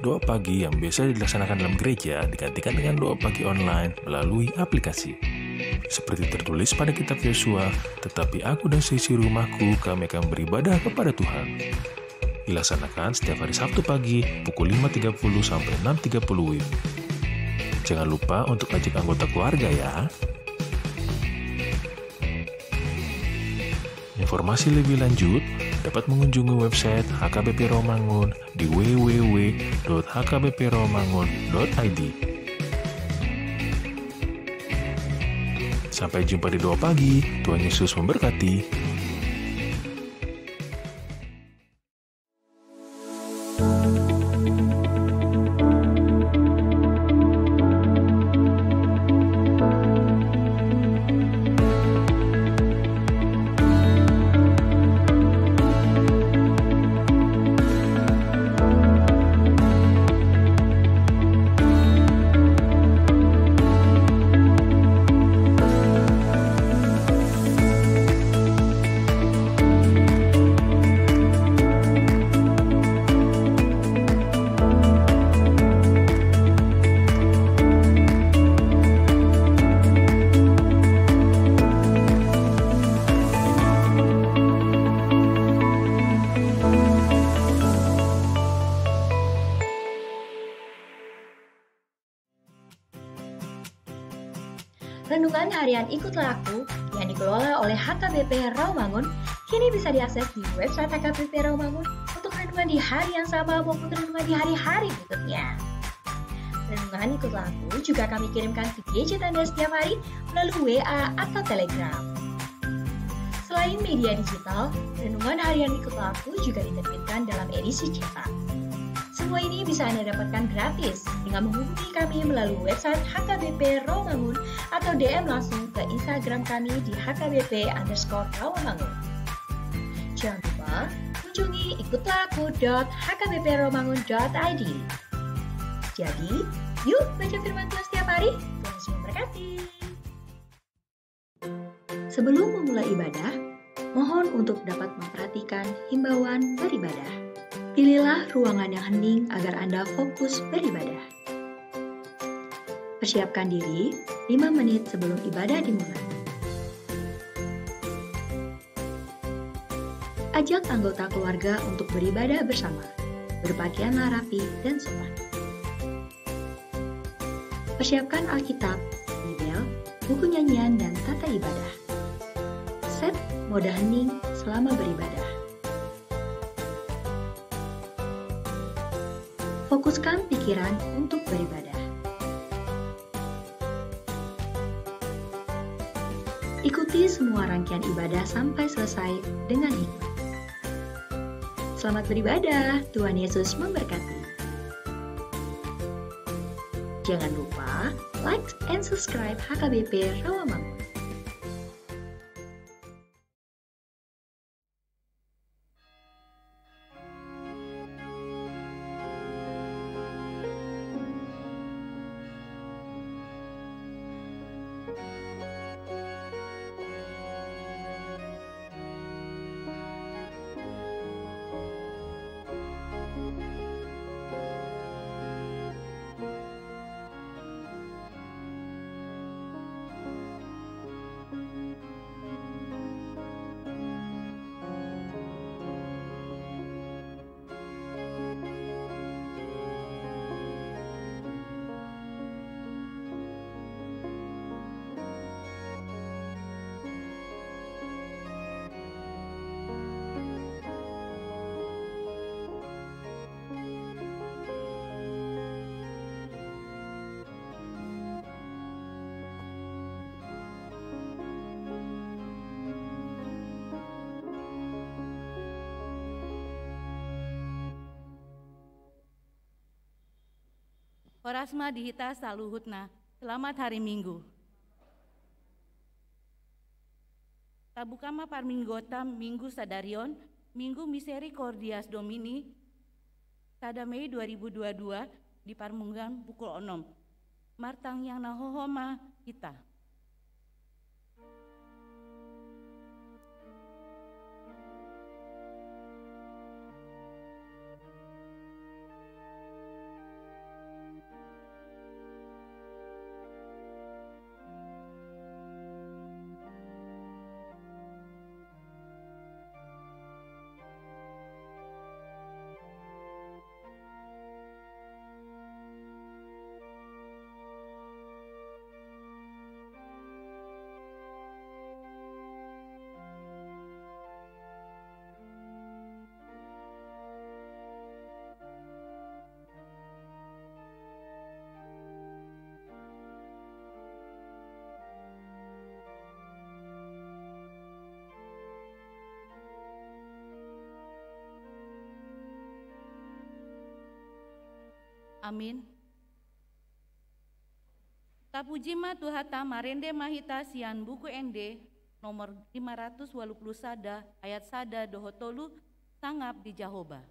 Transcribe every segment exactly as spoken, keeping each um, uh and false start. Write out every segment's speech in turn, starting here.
Doa pagi yang biasa dilaksanakan dalam gereja digantikan dengan doa pagi online melalui aplikasi. Seperti tertulis pada kitab Yosua, "Tetapi aku dan seisi rumahku, kami akan beribadah kepada Tuhan." Dilaksanakan setiap hari Sabtu pagi pukul lima tiga puluh sampai enam tiga puluh W I B. Jangan lupa untuk ajak anggota keluarga ya. Informasi lebih lanjut dapat mengunjungi website H K B P Rawamangun di w w w dot h k b p rawamangun dot i d. Sampai jumpa di Doa Pagi. Tuhan Yesus memberkati. Renungan Harian Ikutlah Aku yang dikelola oleh H K B P Rawamangun kini bisa diakses di website H K B P Rawamangun untuk renungan di hari yang sama maupun renungan di hari-hari berikutnya. Renungan Ikutlah Aku juga kami kirimkan via G C T N D setiap hari melalui W A atau Telegram. Selain media digital, Renungan Harian Ikutlah Aku juga diterbitkan dalam edisi cetak. Semua ini bisa Anda dapatkan gratis dengan menghubungi kami melalui website H K B P Rawamangun atau D M langsung ke Instagram kami di H K B P underscore Rawamangun. Jangan lupa kunjungi ikutlah aku dot h k b p rawamangun dot i d. Jadi, yuk baca firman Tuhan setiap hari. Tuhan Yesus memberkati. Sebelum memulai ibadah, mohon untuk dapat memperhatikan himbauan beribadah. Pilihlah ruangan yang hening agar Anda fokus beribadah. Persiapkan diri lima menit sebelum ibadah dimulai. Ajak anggota keluarga untuk beribadah bersama. Berpakaianlah rapi dan sopan. Persiapkan Alkitab, Bibel, buku nyanyian, dan tata ibadah. Set mode hening selama beribadah. Fokuskan pikiran untuk beribadah. Ikuti semua rangkaian ibadah sampai selesai dengan hikmat. Selamat beribadah, Tuhan Yesus memberkati. Jangan lupa like and subscribe H K B P Rawamangun. Horas ma di hita saluhutna. Selamat hari Minggu. Tabuka ma parmingguonta Minggu sadari on, Minggu Misericordias Domini, sada Mei dua ribu dua dua, di parmingguan pukul onom. Martangiang na hohom ma hita. Amin. Tapuji ma Tuhanta, marende ma hita sian Buku Ende nomor lima ratus walu pulu sada, ayat sada dohot tolu, Sangap di Jahowa.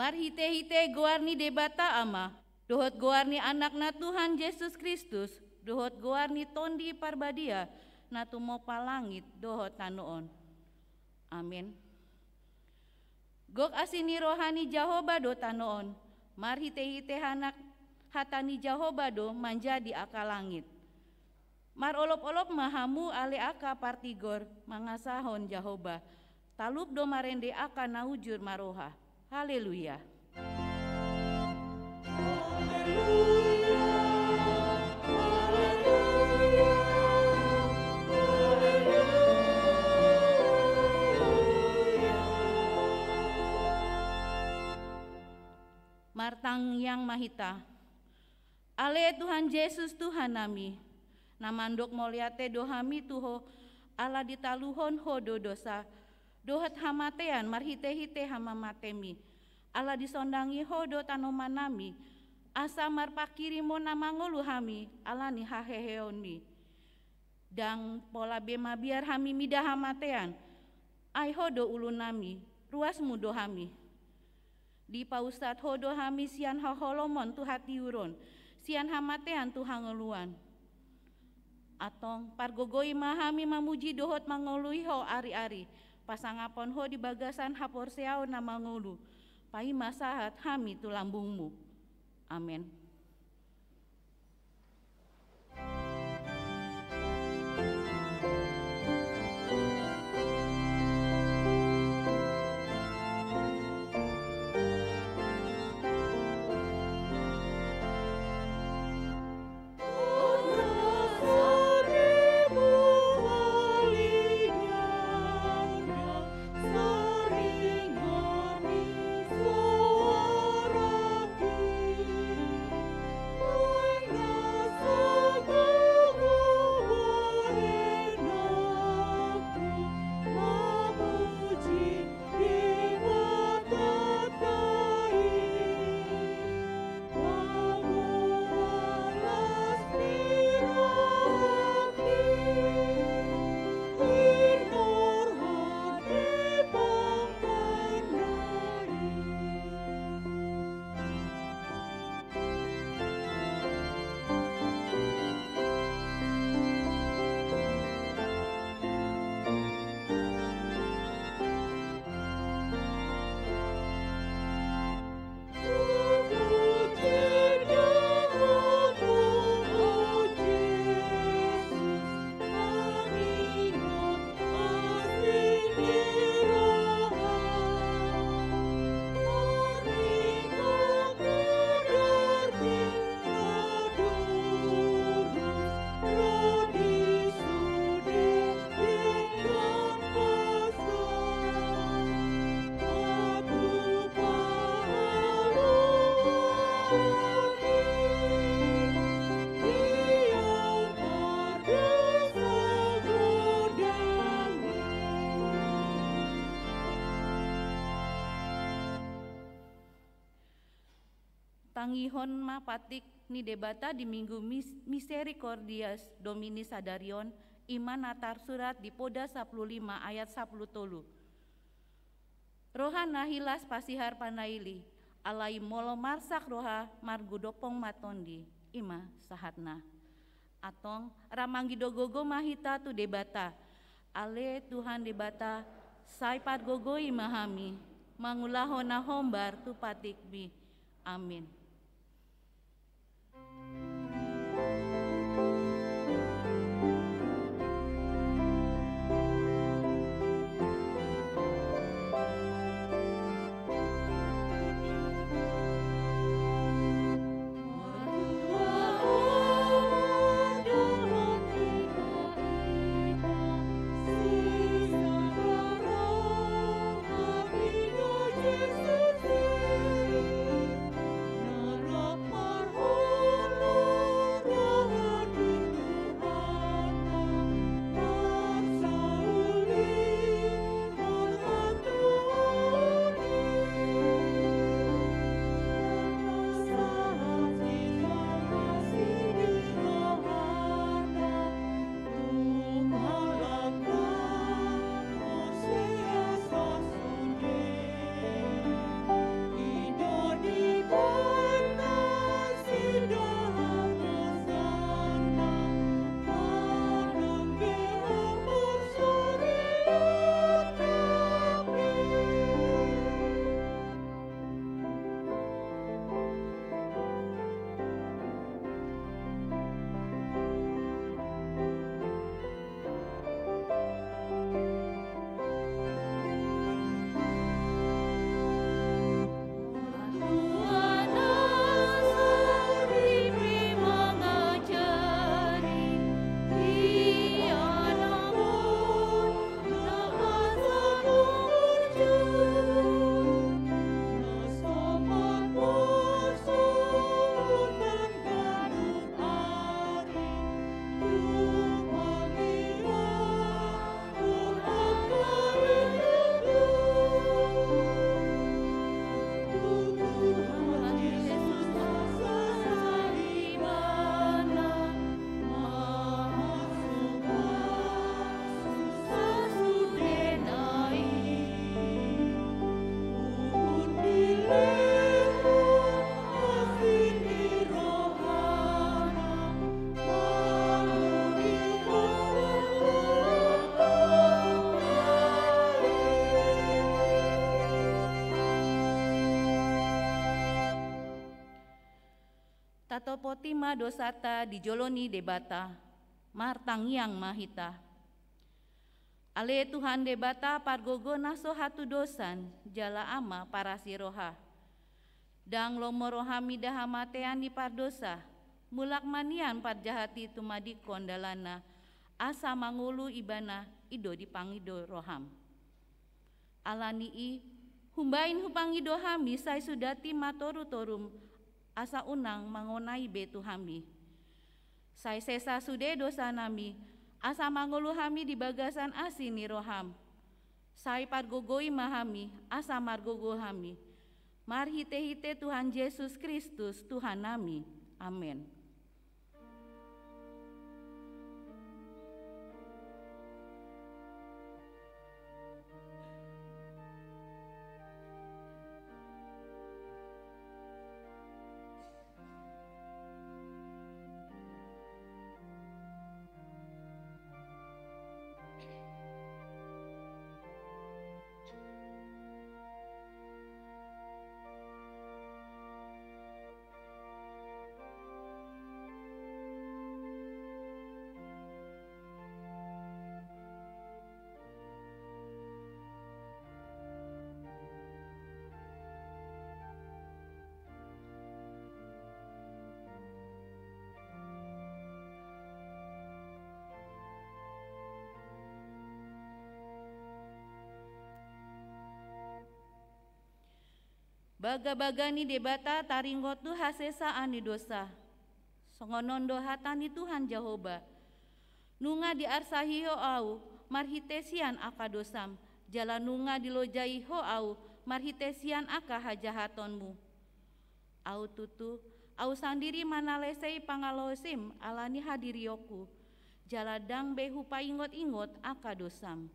Marhitehite goar ni Debata Ama, dohot goar ni Anakna Tuhan Jesus Kristus, dohot goar ni Tondi Parbadia, na tumompa langit dohot tano on. Amen. Gok asi ni roha ni Jahowa do tano on, marhitehite hanak hata ni Jahowa do manjadi angka langit. Marolopolop ma hamu ale angka partigor mangasahon Jahowa, talup do marende angka na ujur maroha. Haleluya. Martangiang ma hita. Ale Tuhan Jesus Tuhannami, na mandok mauliate do hami tu Ho, ala ditaluhon Ho do dosa dohot hamatean marhitehite hamamatemi, ala disondangi Ho do tanomannami, asa marpanghirimon na mangolu hami ala ni haheheonmi. Ndang pola be mabiar hami mida hamatean, ai Ho do ulunami, ruasmu do hami. Dipausat Ho do hami sian haholomon tu hatiuron, sian hamatean tu hangoluan. Antong pargogoi ma hami mamuji dohot mangoloi Ho ariari, pasangapon Ho di bagasan haporseaon na mangolu, paima sahat hami tu lambungmu. Amen. Tangihon ma patik ni Debata di Minggu Mis-, Misericordias Domini sadari on, i ma na tarsurat di Poda sampulu lima ayat sampulu tolu. Roha na hilas pasihar panaili, alai molo marsak roha margodophon ma tondi, i ma sahatna. Antong, ra mangido gogo ma hita tu Debata. Ale Tuhan Debata, sai pargogoi ma hami, mangulahon na hombar tu patikmi. Amin. Tatopoti ma dosanta di jolo ni Debata, martangiang ma hita. Ale Tuhan Debata, pargogo na so hatudosan, jala Ama parasi roha. Ndang lomo roham mida hamatean ni pardosa, mulak ma nian parjahat i tumadingkon dalanna, asa mangolu ibana i do dipangido roham. Ala ni i, umbahen hupangido hami sai sudati ma torutorum, asa unang mangonai be tu hami. Sai sesa sude dosanami, asa mangolu hami di bagasan asi ni roham. Sai pargogoi ma hami, asa margogo hami. Marhitehite Tuhan Jesus Kristus, Tuhannami. Amen. Bagabaga ni Debata taringot tu hasesaan ni dosa. Songon on do hata ni Tuhan Jahowa: Nunga diarsahi ho ahu marhite sian angka dosam, jala nunga dilojai ho ahu marhite sian angka hajahatonmu. Ahu tutu, ahu sandiri manalesei pangalaosim ala ni hadirionku, jala ndang be hupaingot-ingot angka dosam.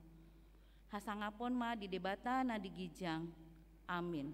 Hasangapon ma di Debata na di ginjang. Amin.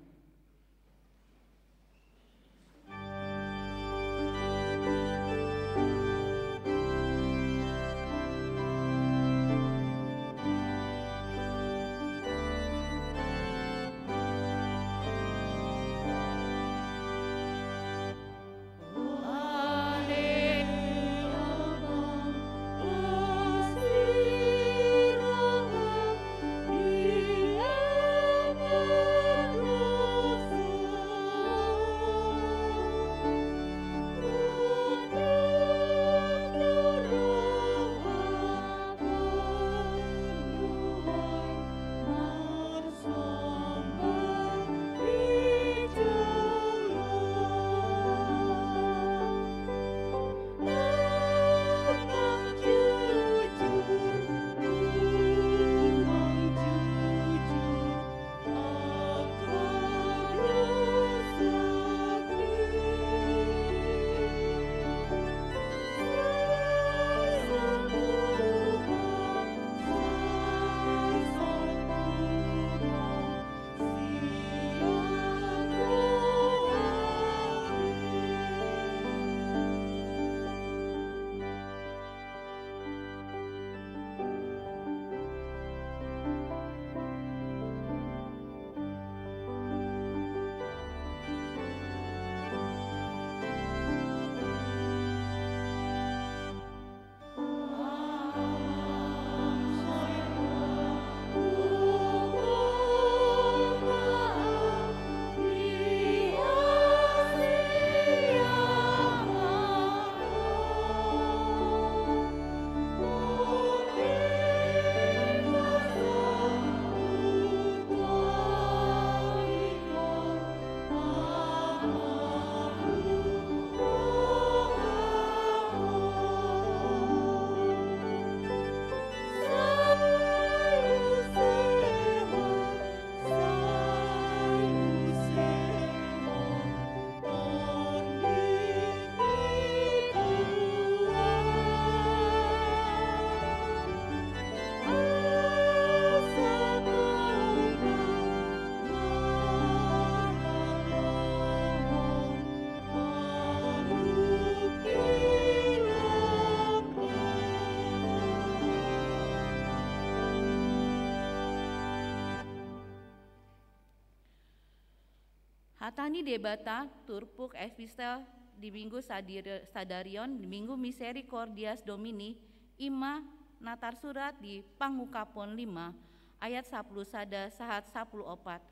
Hata ni Debata turpuk epistel di Minggu sadiri-, sadarion, di Minggu Misericordias Domini, i ma na tarsurat di Pangungkapon lima ayat sampulu sada sahat sampulu opat.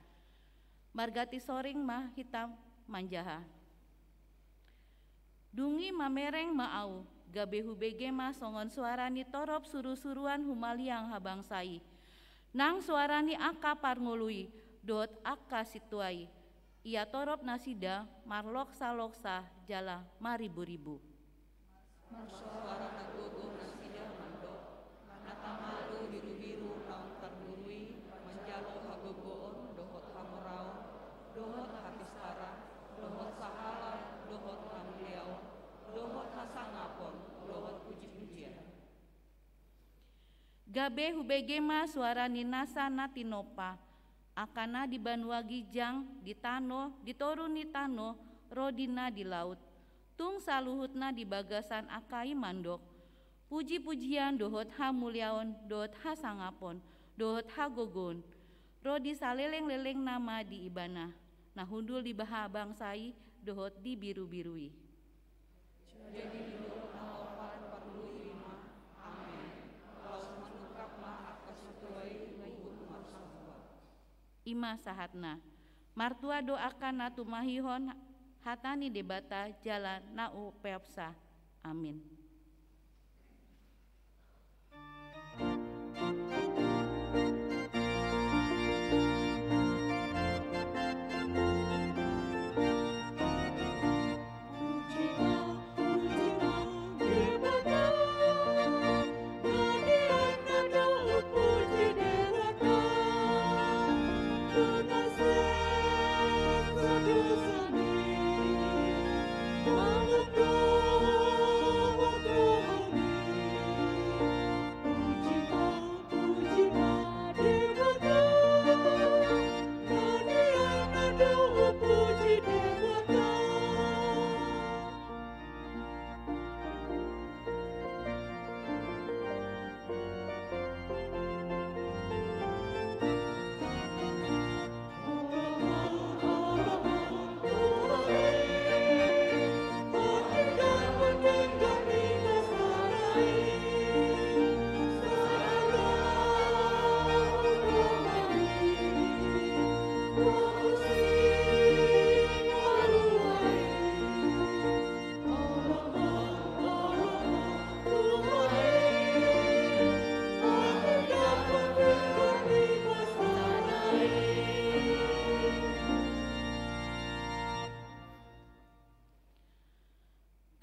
Marganti soring ma hita manjaha. Dung i mamereng ma ahu, gabe hubege ma songon soara ni torop surusuruan humaliang habangsa i, nang soara ni angka parngolu i dohot angka sintua i. Ia torop nasida marloksaloksa jala mariburibu. Marsoara na gogo nasida mandok, na tama do birubiru naung targuru i manjalo hagogoon dohot hamoraon, dohot hapistaran, dohot sahala, dohot hamuliaon, dohot hasangapon, dohot pujipujian. Gabe hubege ma soara ni nasa na tinompa, angka na di banua ginjang, di tano, di toru ni tano, ro di na di laut. Tung saluhutna di bagasan angka i mandok, pujipujian dohot hamuliaon, dohot hasangapon, dohot hagogoon, ro di salelenglelengna ma di Ibana, na hundul di baha bangsa i dohot di birubiru i. Jadi didok na opat parlui ma, amen. Laos manungkap ma angka sintua i huhut marsomba. I ma sahatna. Martua do angka na tumahihon hata ni Debata jala na umpeopsa. Amin.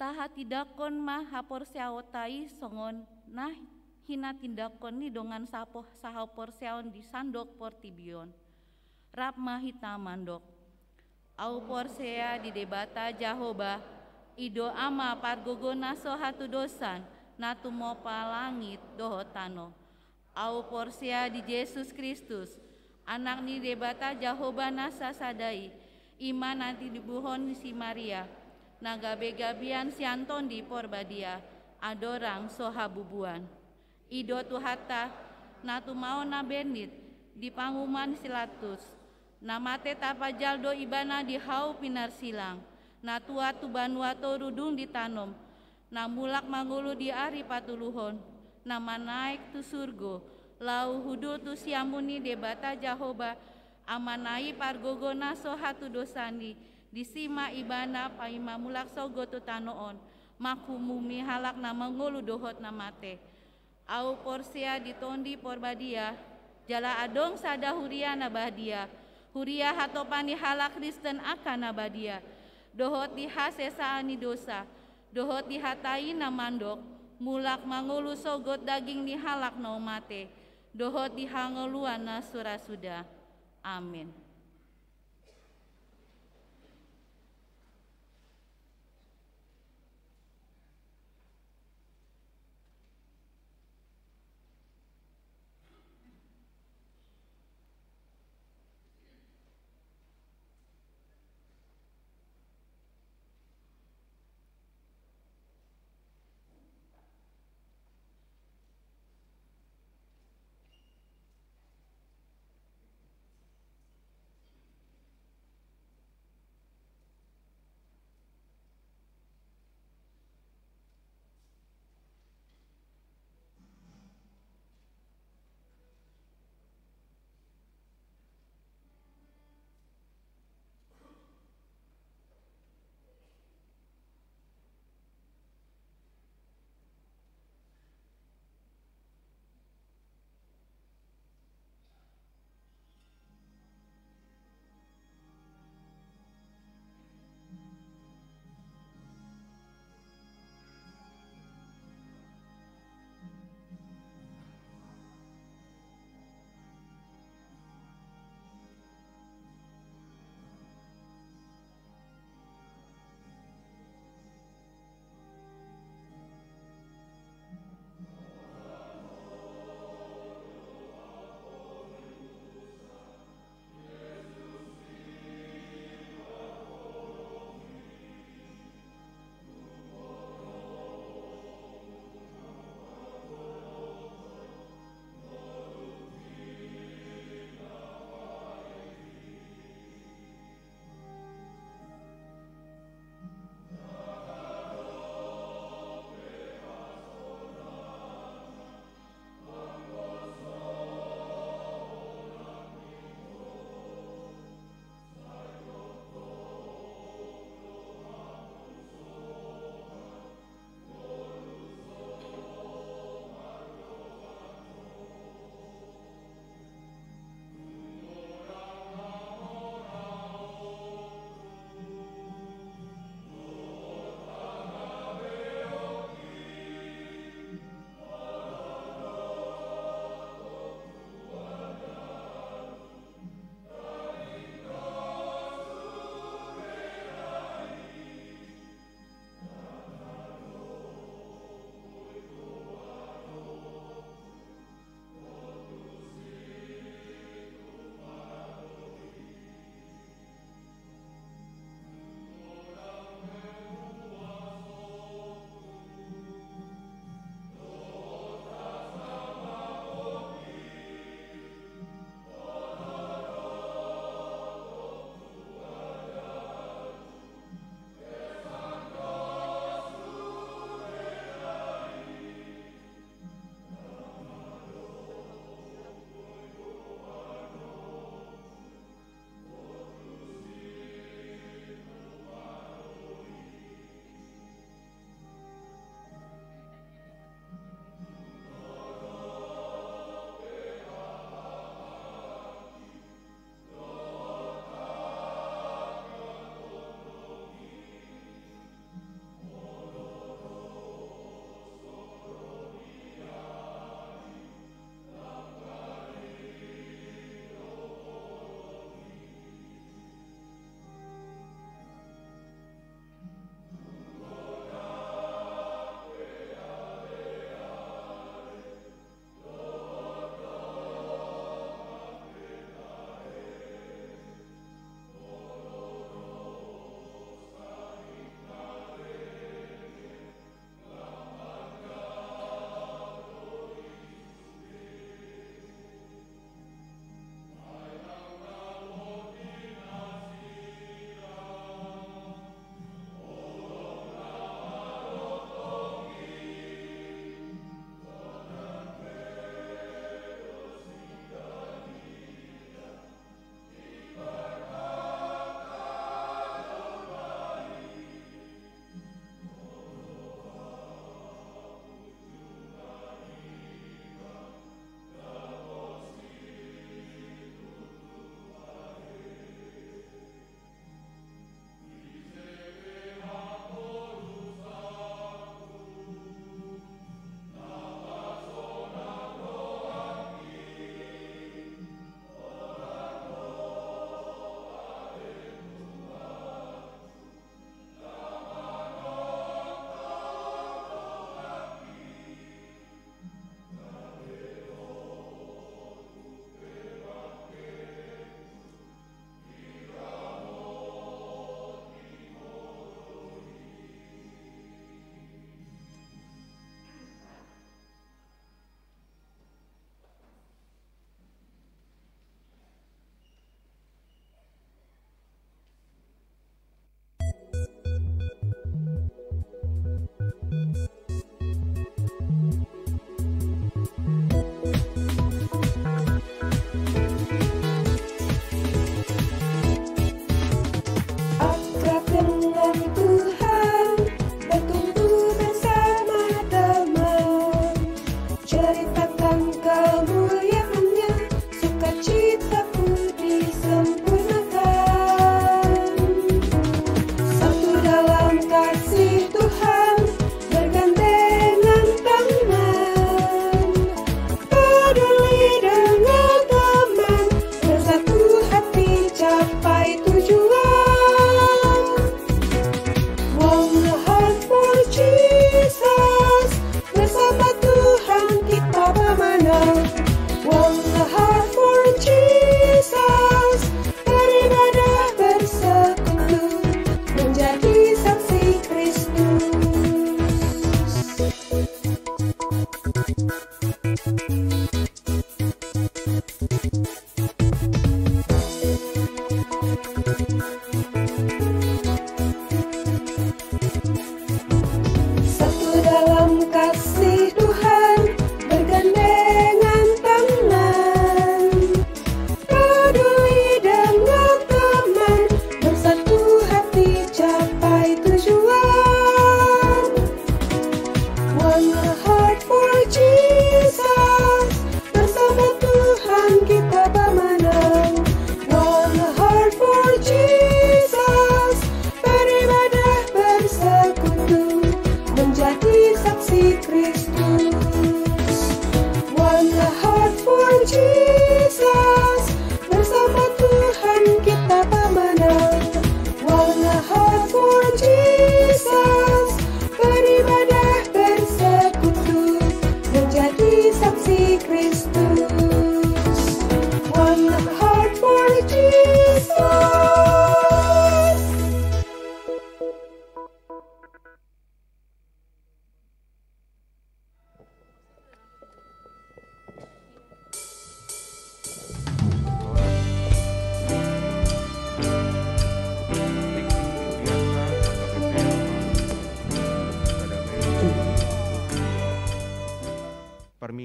Tahatindangkon ma haporseaonta i songon na hinatindangkon ni dongan sapo-, sahaporseaon di sandok portibi on. Rap ma hita mandok. Ahu porsea di Debata Jahowa, i do Ama pargogo na so hatudosan, na tumompa langit dohot tano. Ahu porsea di Jesus Kristus, Anak ni Debata Jahowa na sasada i, i ma na tinibuhon ni si Maria, na gabe gabean sian Tondi Porbadia, andorang so habubuan. I do Tuhanta, na tumaon na bennit di panguhuman ni si Pilatus, na mate tapanjal do Ibana di hau pinarsilang, na tuat tu banua toru dung ditanom, na mulak mangolu di ari patoluhon, na manaek tu surgo, laho hundul tu siamun ni Debata Jahowa, Amana i pargogo na so hatudosan i, disi ma Ibana paima mulak sogot tu tano on, manghumumi halak na mangolu dohot na mate. Ahu porsea di Tondi Porbadia, jala adong sada huria na badia, huria hatopan ni halak Kristen angka na badia, dohot di hasesaan ni dosa, dohot di hata i na mandok, mulak mangolu sogot daging ni halak na mate, dohot di hangoluan na sura suda. Amen.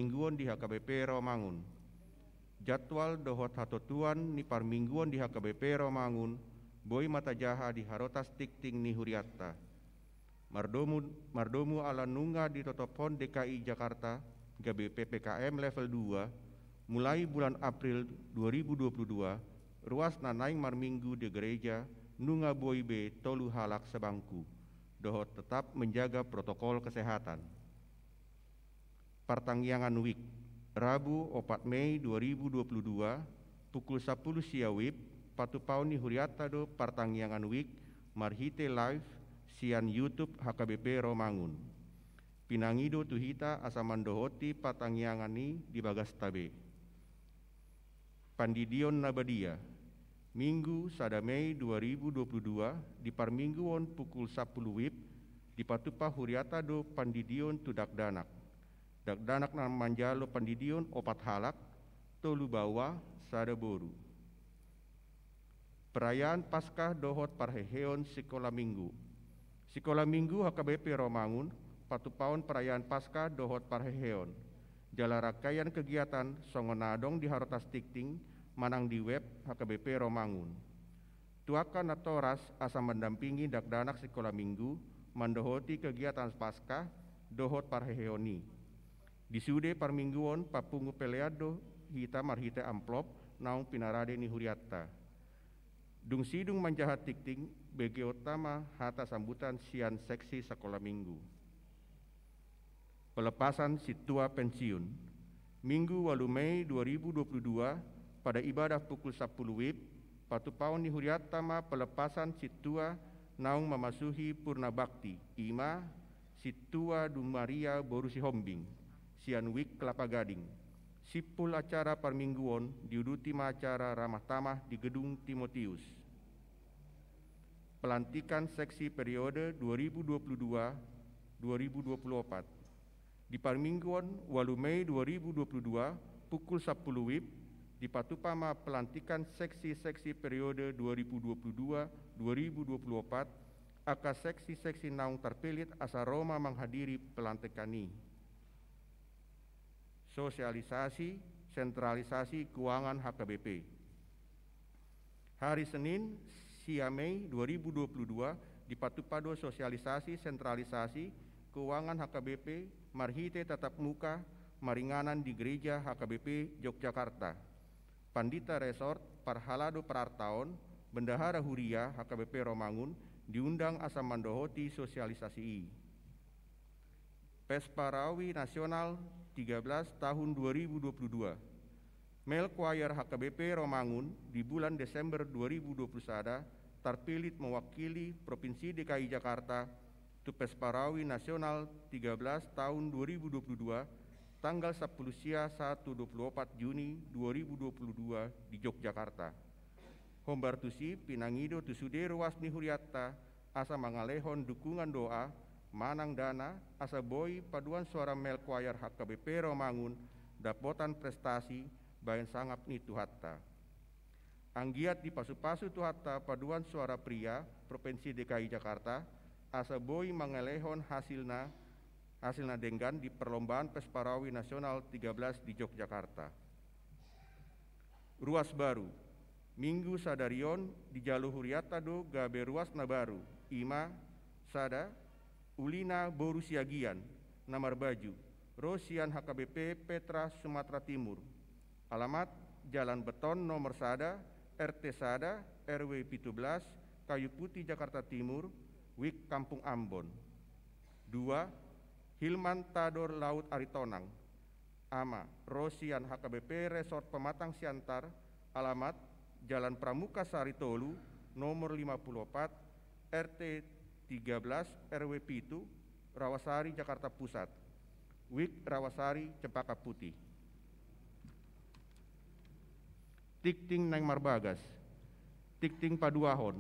Mingguon di H K B P Rawamangun. Jadwal dohot hatotuan ni parmingguon di H K B P Rawamangun boi ma tajaha di harotas tingting ni hurianta. Mardomu, mardomu ala nunga ditotophon D K I Jakarta gabe P P K M level dua, mulai bulan April dua ribu dua puluh dua, ruas na naeng marminggu di gereja nunga boi be tolu halak sabangku, dohot tetap menjaga protokol kesehatan. Partangiangan WIB, Rabu opat Mei dua ribu dua puluh dua, pukul sapuluh sia WIB, patupaon ni hurianta do partangiangan WIB marhite live sian YouTube H K B P Rawamangun. Pinangido tu hita asa mandohoti partangiangan i di bagasta be. Pandidion na badia. Minggu sada Mei dua ribu dua puluh dua, di parmingguon pukul sapuluh WIB, dipatupa hurianta do pandidion tu dakdanak. Dakdanak na manjalo pandidion opat halak, tolu baoa, sada boru. Perayaan Paskah dohot parheheon sikola minggu. Sikola minggu H K B P Rawamangun patupaon perayaan Paskah dohot parheheon. Jala rangkaian kegiatan songon na adong di harotas tingting manang di web H K B P Rawamangun. Tu angka natoras asa mandampingi dakdanak sikola minggu mandohoti kegiatan Paskah dohot parheheon i. Di sude parmingguon papungu pelean do hita marhite amplop naung pinarade ni hurianta. Dung sidung manjaha tingting, begeonta ma hata sambutan sian seksi sikola minggu. Pelepasan sintua pensiun. Minggu ualu Mei dua ribu dua puluh dua, pada ibadah pukul sapuluh WIB, patupaon ni hurianta ma pelepasan sintua naung mamasuhi purna bakti, i ma sintua Dumaria boru Sihombing, sian WIB Kelapa Gading. Simpul acara parmingguon diuduti ma acara ramah tamah di Gedung Timotius. Pelantikan seksi periode dua ribu dua puluh dua dua ribu dua puluh opat. Di parmingguon ualu Mei dua ribu dua puluh dua, pukul sapuluh WIB, dipatupa ma pelantikan seksi-seksi periode dua ribu dua puluh dua dua ribu dua puluh opat, angka seksi-seksi naung tarpillit asa ro ma manghadiri pelantikan i. Sosialisasi sentralisasi keuangan H K B P. Hari Senin, sia Mei dua ribu dua puluh dua, dipatupa do sosialisasi sentralisasi keuangan H K B P marhite tatap muka maringanan di Gereja H K B P Yogyakarta. Pandita Resort parhalado parartaon, Bendahara Huria H K B P Rawamangun diundang asa mandohoti sosialisasi i. Pesparawi Nasional tiga belas tahun dua ribu dua puluh dua. Male Choir H K B P Rawamangun di bulan Desember dua ribu dua puluh sada tarpillit mewakili Provinsi D K I Jakarta tu Pesparawi Nasional tiga belas tahun dua ribu dua puluh dua, tanggal sapuluh sia sahat tu dua puluh opat Juni dua ribu dua puluh dua di Yogyakarta. Hombar tusi pinangido tu sude ruas ni hurianta asa mangalehon dukungan doa manang dana asa boi paduan suara Male Choir H K B P Rawamangun dapotan prestasi bahen sangap ni Tuhanta. Anggiat dipasupasu Tuhanta paduan suara pria Provinsi D K I Jakarta asa boi mangalehon hasilna, hasilna denggan di perlombaan Pesparawi Nasional tiga belas di Yogyakarta. Ruas baru. Minggu sadari on dijalo hurianta do gabe ruas na baru, i ma sada, Ulina boru Siagian, na marbaju, ro sian H K B P Petra Sumatera Timur. Alamat, Jalan Beton nomor sada, R T sada, R W pitu belas, Kayu Putih Jakarta Timur, WIB Kampung Ambon. Dua, Hilman Tador Laut Aritonang, ama, ro sian H K B P Resort Pematang Siantar, alamat, Jalan Pramuka Sari tolu, nomor lima puluh opat, R T tiga belas, R W pitu, Rawasari, Jakarta Pusat. WIB Rawasari, Cempaka Putih. Tingting naeng marbagas. Tingting paduahon.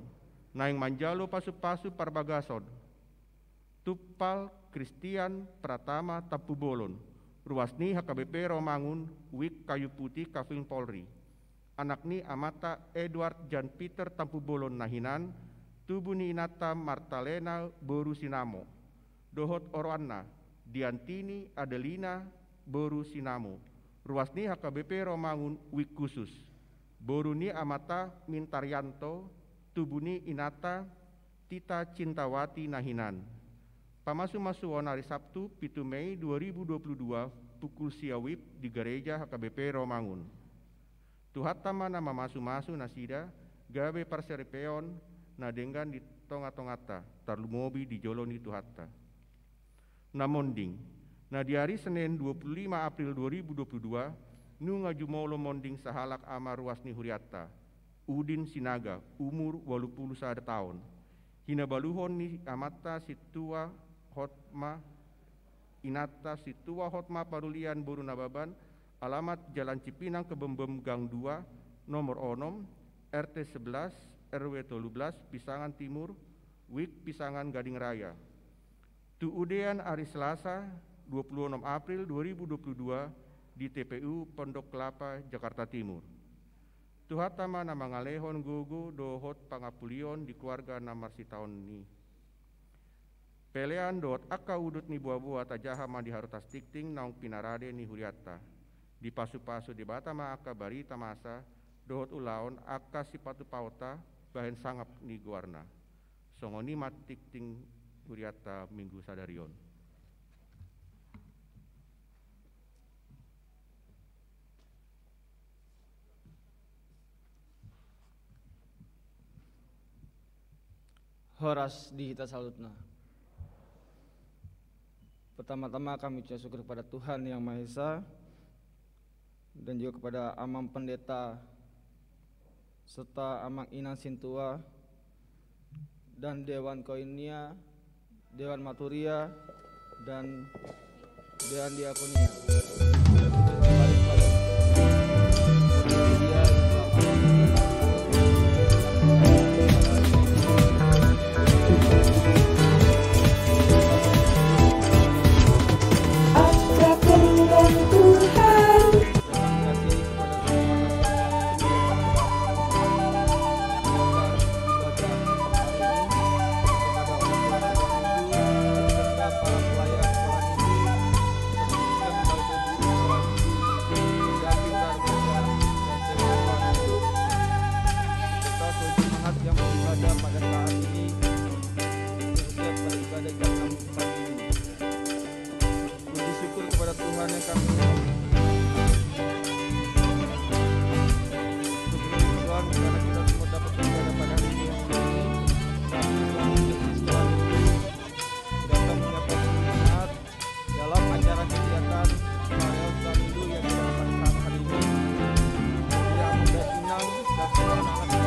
Naeng manjalo pasupasu parbagason. Tumpal Kristian Pratama Tampubolon, ruas ni H K B P Rawamangun, WIB Kayu Putih, Kavling Polri. Anak ni amanta Edward Jan Peter Tampubolon na hinan, tubu ni inanta Martalena boru Sinamo. Dohot oroanna, Diantini Adelina boru Sinamo, ruas ni H K B P Romangun, wijk khusus, boru ni amanta Mintaryanto, tubu ni inanta Tita Cintawati na hinan. Pamasumasuon ari Sabtu, pitu Mei dua ribu dua puluh dua, pukul sia wib di gareja H K B P Romangun. Tuhanta ma na mamasumasu nasida, gabe parsaripeon na denggan di tongatonganta, tarlumobi di jolo ni Tuhanta. Na monding. Na di ari Senen dua puluh lima April dua ribu dua puluh dua, nunga jumolo monding sahalak ama ruas ni hurianta, Udin Sinaga, umur ualu pulu sada taon. Hinabaluhon ni amanta Sintua Hotma, inanta Sintua Hotma Parulian boru Nababan, alamat Jalan Cipinang Kebonbon gang dua, nomor onom, R T sebelas, R W tolu belas, Pisangan Timur, wijk Pisangan, Gading Raya. Tu udean ari Selasa, dua puluh enam April dua ribu dua puluh dua, di T P U Pondok Kelapa, Jakarta Timur. Tuhanta ma na mangalehon gogo dohot pangampulion di keluarga na marsitaon i. Pelean dohot angka udut ni boaboa tajaha ma di harotas tingting naung pinarade ni hurianta. Dipasupasu Debata ma angka barita masa dohot ulaon angka sipatupaonta bahen sangap ni goarna. Songon i ma tingting hurianta minggu sadari on. Horas di hita saluhutna. Pertama-tama kami ucap syukur kepada Tuhan Yang Maha Esa, dan juga kepada Amang Pendeta serta Amang Inang Sintua dan Dewan Koinonia, Dewan Maturia, dan Dewan Diakonia. Terima kasih kepada semua Puji syukur kepada Tuhan yang kami syukuri, Tuhan, karena kita semua dapat beribadah pada hari ini. Kami selalu menjadi siswa, datang menyapa semangat dalam acara kegiatan perayaan Sekolah Minggu yang kita lakukan hari ini. Yang muda, inang, dan semua anak-anak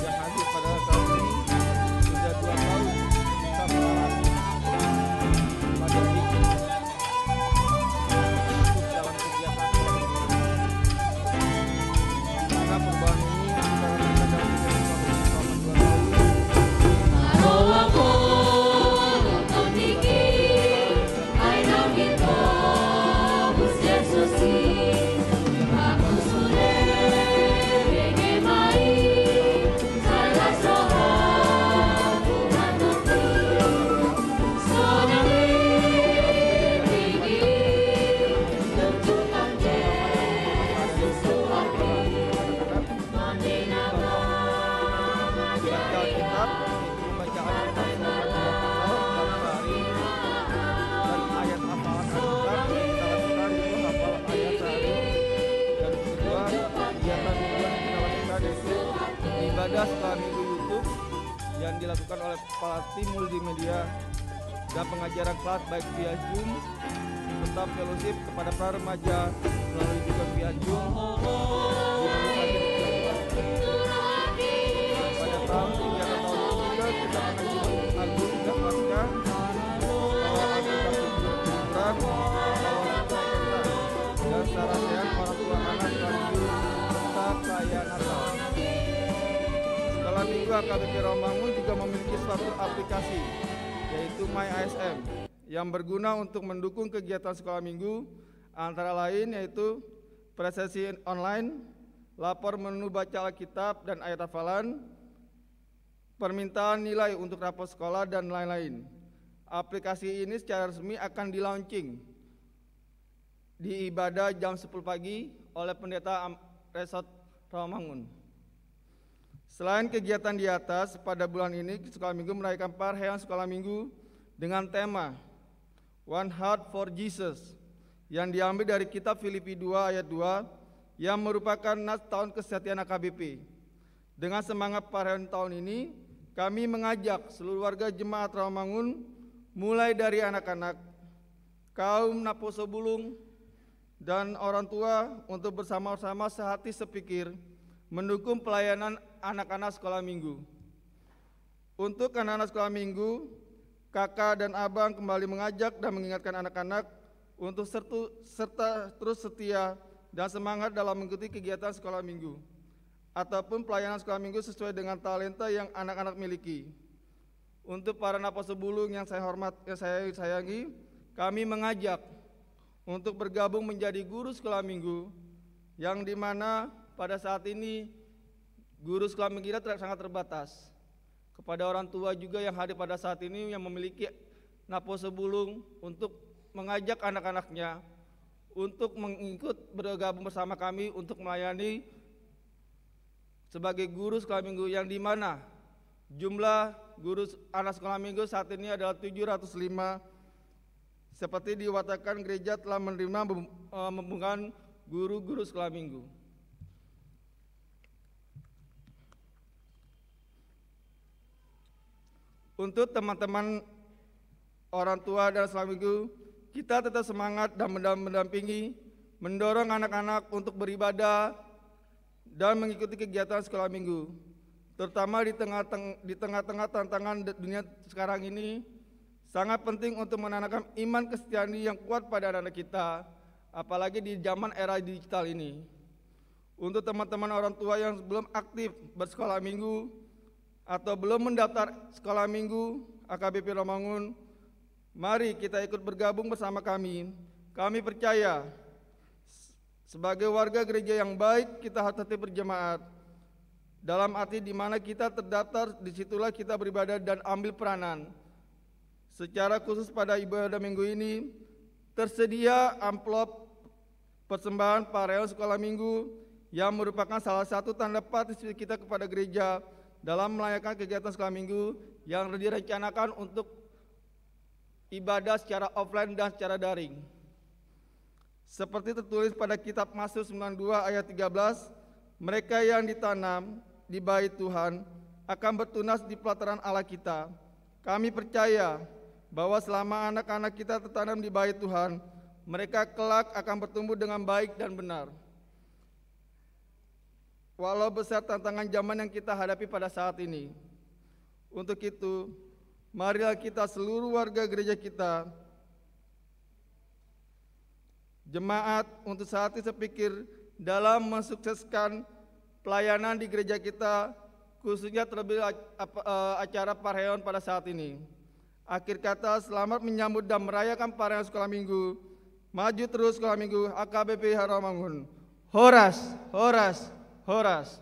yang hadir pada saat ini sudah dua tahun kita mengalami pandemi. Dalam kegiatan, di mana perubahan ini kita rasakan dalam kegiatan selama dua tahun. Baca Alkitab, yaitu membaca Alkitab selama dua puluh sehari, dan ayat hafalan Alkitab yang kita lakukan, yaitu hafal ayat sehari. Dan kedua, kegiatan mingguan yang kita lakukan, yaitu ibadah Sekolah Minggu YouTube yang dilakukan oleh Pelatih Multimedia dan pengajaran kelas baik via Zoom serta fellowship kepada para remaja melalui juga via Zoom. Pada tahun, kegiatan tahun ini juga kita mengaji Agung dan Paskah, bahwa Alkitab hiburan, dan sarasean orang tua anak sekaligus serta perayaan Natal. Sekolah Minggu H K B P Romangun juga memiliki suatu aplikasi, yaitu My A S M, yang berguna untuk mendukung kegiatan sekolah minggu, antara lain yaitu presensi online, lapor menu baca Alkitab dan ayat hafalan, permintaan nilai untuk rapor sekolah, dan lain-lain. Aplikasi ini secara resmi akan di-launching di ibadah jam sepuluh pagi oleh Pendeta Am-, Resort Rawamangun. Selain kegiatan di atas, pada bulan ini Sekolah Minggu merayakan parheon Sekolah Minggu dengan tema One Heart for Jesus yang diambil dari kitab Filipi dua ayat dua yang merupakan nas tahun kesetiaan A K B P. Dengan semangat parheon tahun ini, kami mengajak seluruh warga jemaat Rawamangun, mulai dari anak-anak, kaum naposo bulung, dan orang tua untuk bersama-sama sehati sepikir mendukung pelayanan anak-anak sekolah minggu. Untuk anak-anak sekolah minggu, kakak dan abang kembali mengajak dan mengingatkan anak-anak untuk sertu-, serta terus setia dan semangat dalam mengikuti kegiatan sekolah minggu ataupun pelayanan sekolah minggu sesuai dengan talenta yang anak-anak miliki. Untuk para naposo bulung yang saya hormat, yang saya sayangi, kami mengajak untuk bergabung menjadi guru sekolah minggu, yang dimana pada saat ini guru sekolah minggu kita ter-, sangat terbatas. Kepada orang tua juga yang hadir pada saat ini yang memiliki naposo bulung untuk mengajak anak-anaknya untuk mengikut bergabung bersama kami untuk melayani sebagai guru sekolah minggu, yang dimana jumlah guru s-, anak sekolah minggu saat ini adalah tujuh ratus lima, seperti diwatakan gereja telah menerima mem-, eh, membuka guru-guru sekolah minggu. Untuk teman-teman orang tua dan sekolah minggu, kita tetap semangat dan mendam-, mendampingi, mendorong anak-anak untuk beribadah dan mengikuti kegiatan sekolah minggu. Terutama di tengah teng-, di tengah-tengah tantangan de-, dunia sekarang ini, sangat penting untuk menanamkan iman Kristiani yang kuat pada anak-anak kita, apalagi di zaman era digital ini. Untuk teman-teman orang tua yang belum aktif bersekolah minggu atau belum mendaftar sekolah minggu A K B P Rawamangun, mari kita ikut bergabung bersama kami. Kami percaya, s-, sebagai warga gereja yang baik, kita harus tetap berjemaat. Dalam arti di mana kita terdaftar, disitulah kita beribadah dan ambil peranan. Secara khusus pada ibadah minggu ini, tersedia amplop persembahan parheon sekolah minggu yang merupakan salah satu tanda partisipasi kita kepada gereja dalam melayangkan kegiatan sekolah minggu yang direncanakan untuk ibadah secara offline dan secara daring. Seperti tertulis pada kitab Mazmur sembilan dua ayat tiga belas, "Mereka yang ditanam di bait Tuhan akan bertunas di pelataran Allah kita." Kami percaya bahwa selama anak-anak kita tertanam di bait Tuhan, mereka kelak akan bertumbuh dengan baik dan benar. Walau besar tantangan zaman yang kita hadapi pada saat ini. Untuk itu, marilah kita seluruh warga gereja kita, jemaat, untuk sehati sepikir dalam mensukseskan pelayanan di gereja kita, khususnya terlebih ac-, ap-, eh, acara parheon pada saat ini. Akhir kata, selamat menyambut dan merayakan parheon sekolah minggu. Maju terus sekolah minggu A K B P Rawamangun. Horas, horas, horas.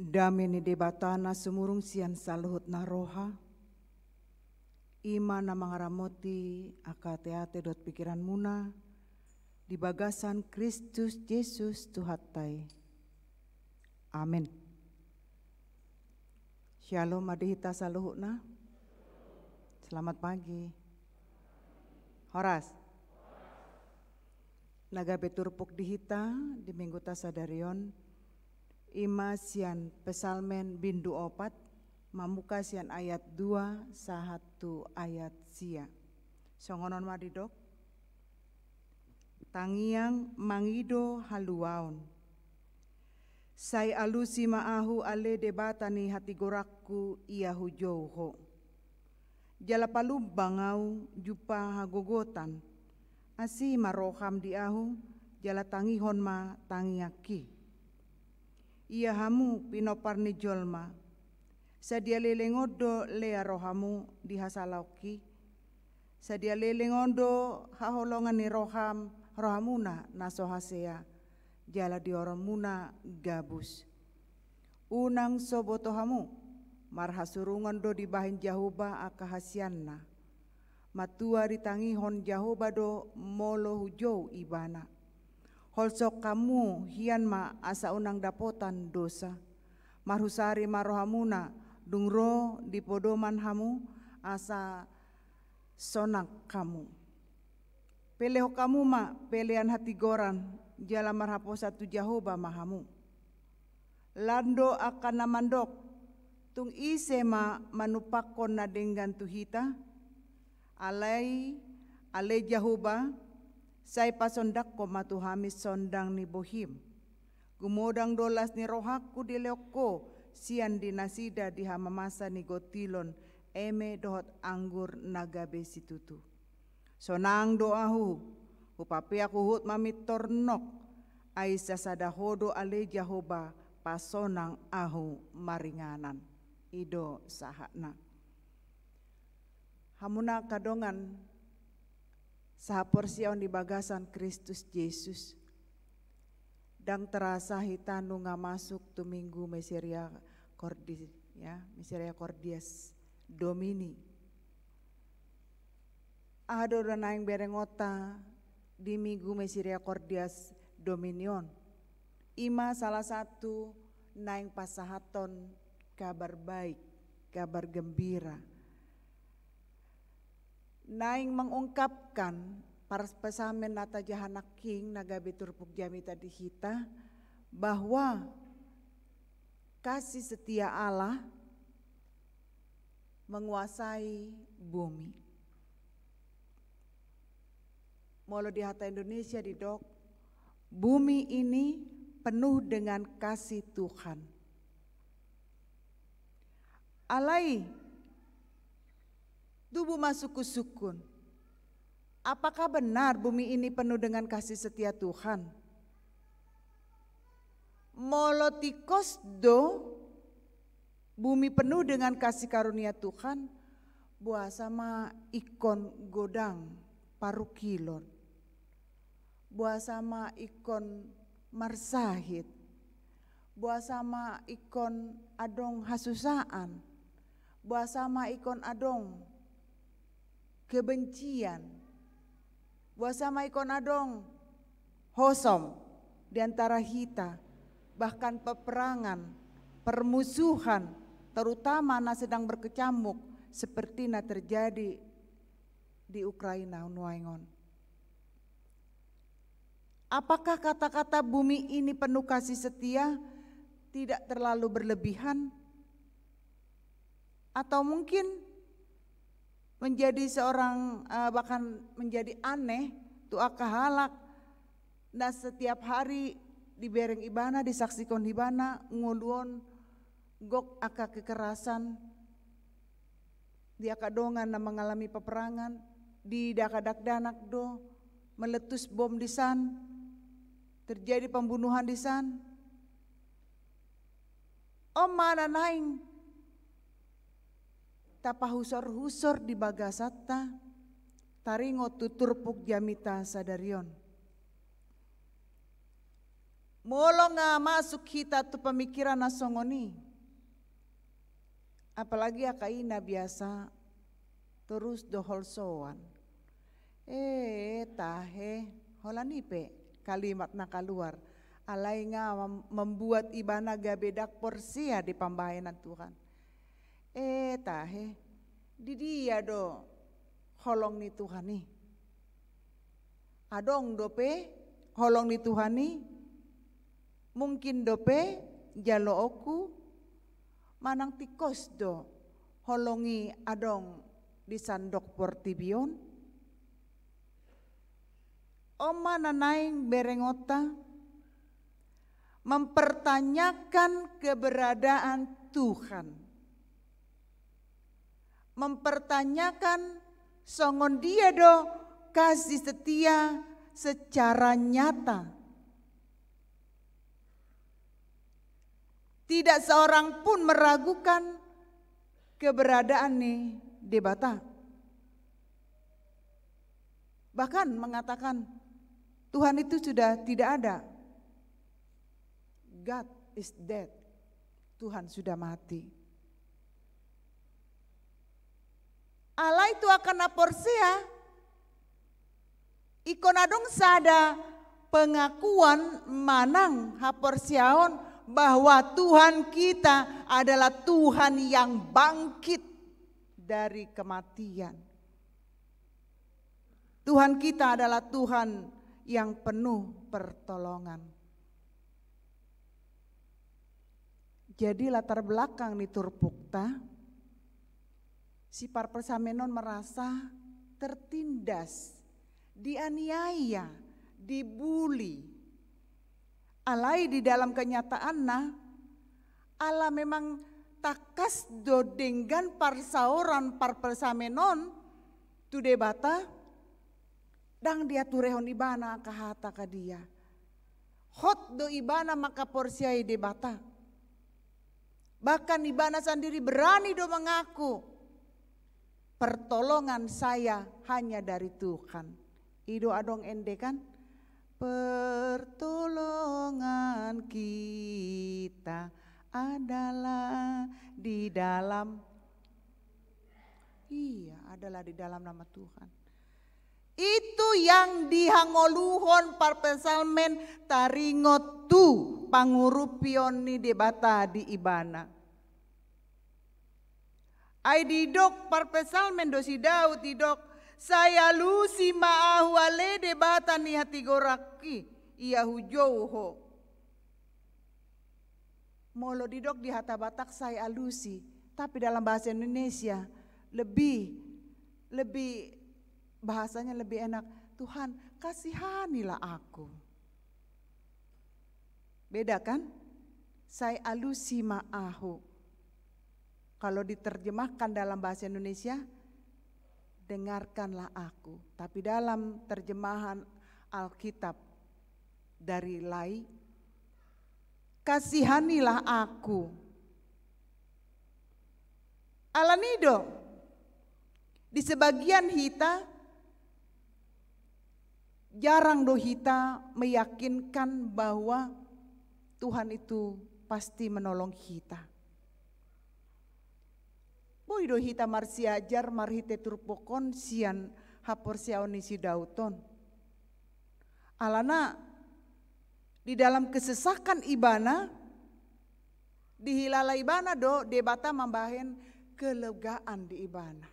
Dame ni Debata na sumurung sian saluhut na roha, i ma na mangaramoti angka ateate dohot pikiranmuna di bagasan Kristus Jesus Tuhanta i. Amen. Syalom ma di hita saluhutna. Selamat pagi. Horas. Na gabe turpuk di hita di Mingguta sadari on, i ma sian Psalmen bindu opat, mamungka sian ayat dua sahat tu ayat sia. Songon on ma didok. Tangiang mangido haluaon. Sai alusi ma ahu ale Debata ni hatigoranku, ia hujou Ho. Jala palumbang ahu jumpa hagogotan, asi ma roham di ahu, jala tangihon ma tangiangki. Ia hamu pinompar ni jolma, sadia leleng on do lea rohamu di hasalaonki? Sadia leleng on do haholongan ni roham, rohamuna na so hasea, jala dioronmuna gabus? Unang so boto hamu, marhasurungon do dibahen Jahowa angka hasianna. Matua ditangihon Jahowa do molo hujou Ibana. Holsohon hamu hian ma asa unang dapotan dosa. Marhusari ma rohamuna, dung ro di podoman hamu, asa sonang hamu. Pelehon hamu ma pelean hatigoran, jala marhaposan tu Jahowa ma hamu. Lan do angka na mandok, tung ise ma manumpakkon na denggan tu hita? Alai, ale Jahowa, sai pasondangkon ma tu hami sondang ni bohim. Gumodang do las ni rohangku dilehon Ho sian di nasida di hamamasa ni gontilon eme dohot anggur na gabe situtu. Sonang do ahu, hupapeak huhut ma mintor nok, ai sasada Ho do ale Jahowa pasonang ahu maringanan. I do sahatna. Hamuna angka dongan sahaporseaon di bagasan Kristus Jesus. Ndang terasa hita nunga masuk tu Minggu Misericordi-, ya, Misericordias Domini. Aha do na naeng berengonta di Minggu Misericordias Domini on? I ma salah satu naeng pasahathon kabar baik, kabar gembira. Naeng mengungkapkan par-, Psalmen na tajaha nangkin na gabe turpuk jamita di hita, bahwa kasih setia Allah menguasai bumi. Molo di hata Indonesia didok, bumi ini penuh dengan kasih Tuhan. Alai, tubu ma sungkun-sungkun. Apakah benar bumi ini penuh dengan kasih setia Tuhan? Molo tingkos do bumi penuh dengan kasih karunia Tuhan, boasa ma ingkon godang parungkilon? Boasa ma ingkon marsahit? Boasa ma ingkon adong hasusaan? Boasa ma ingkon adong kebencian? Boasa ma ingkon adong hosom di antara hita, bahkan peperangan, permusuhan, terutama na sedang berkecamuk seperti na terjadi di Ukraina nuaeng on? Apakah kata-kata bumi ini penuh kasih setia tidak terlalu berlebihan? Atau mungkin menjadi seorang, eh, bahkan menjadi aneh tu angka halak na setiap hari dibereng ibana, disaksikan ibana, ngoluhon gok angka kekerasan, di angka dongan na mengalami peperangan, di dakdanak do meletus bom di san, terjadi pembunuhan di san. On ma na naeng tapahusor-husor di bagasanta, taringot tu turpuk jamita sadari on. Molo nga masuk hita tu pemikiran na songon i, apalagi angka i na biasa torus do holsoan. Eh, tahe, holan i pe kalimat na kaluar. Alai nga mem-, membuat ibana gabe ndang porsea di pambahenan Tuhan. Eh, tahe, di dia do holong ni Tuhan i? Adong dope holong ni Tuhan i? Mungkin dope jaloonku? Manang tingkos do holong i adong di sandok portibi on? On ma na naeng berengonta mempertanyakan keberadaan Tuhan. Mempertanyakan songon dia do kasih setia secara nyata. Tidak seorang pun meragukan keberadaan ni Debata. Bahkan mengatakan, "Tuhan itu sudah tidak ada. God is dead." Tuhan sudah mati. Alai tu angka na porsea, ingkon adong sada pengakuan manang haporseaon bahwa Tuhan kita adalah Tuhan yang bangkit dari kematian. Tuhan kita adalah Tuhan yang penuh pertolongan. Jadi, latar belakang ni turpukta, si parpsalmen on merasa tertindas, dianiaya, dibuli. Alai di dalam kenyataanna, ala memang tangkas do denggan parsaoran parpsalmen on tu Debata, ndang diaturehon ibana angka hata angka dia. Hot do ibana mangkaporseai Debata. Bahkan ibana sandiri berani do mengaku, "Pertolongan saya hanya dari Tuhan." I do adong ende kan? "Pertolongan kita adalah di dalam," iya, "adalah di dalam nama Tuhan." Itu yang dihangoluhon parpsalmen taringot tu pangurupion ni Debata di ibana. Ai didok parpsalmen do si Daud, didok, "Sai alusi ma ahu ale Debata ni hatigorangki, ia hujou Ho." Molo didok di hata Batak "sai alusi", tapi dalam bahasa Indonesia lebih, lebih bahasanya lebih enak, "Tuhan, kasihanilah aku." Beda kan? "Sai alusi ma ahu." Kalau diterjemahkan dalam bahasa Indonesia, "Dengarkanlah aku." Tapi dalam terjemahan Alkitab dari Lai, "Kasihanilah aku." Alani do, di sebagian hita, jarang do hita meyakinkan bahwa Tuhan itu pasti menolong hita. Boi do hita marsiajar marhite turpuk on sian haporseaon ni si Daud on. Alana di dalam kesesakan ibana, dihilala ibana do Debata mambahen kelegaan di ibana.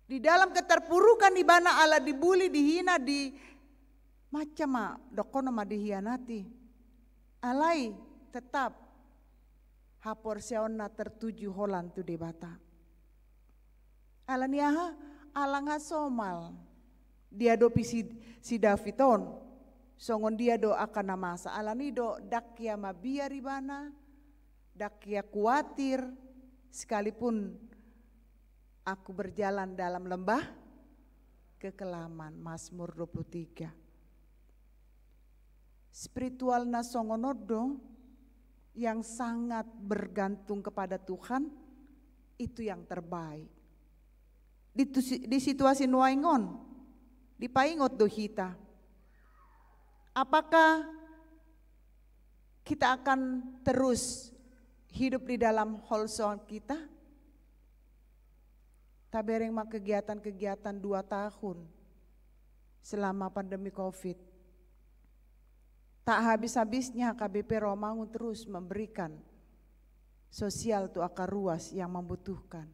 Di dalam keterpurukan ibana ala dibuli, dihina, di macam ma, dohonon ma dihianati. Alai tetap haporseaonna tertuju holan tu Debata. Alani aha? Ala nga somal diadopi si, si David on songon dia do angka na masa. Alani do ndang ia mabiar ibana, ndang ia kuatir, sekalipun aku berjalan dalam lembah kekelaman, Mazmur dua puluh tiga. Spiritual na songon on do, yang sangat bergantung kepada Tuhan, itu yang terbaik. Di tu-, di situasi nuaeng on, dipaingot do hita. Apakah kita akan terus hidup di dalam holsoan kita? Tabereng ma kegiatan-kegiatan dua tahun selama pandemi covid. Tak habis-habisnya H K B P Rawamangun terus memberikan sosial tu angka ruas yang membutuhkan.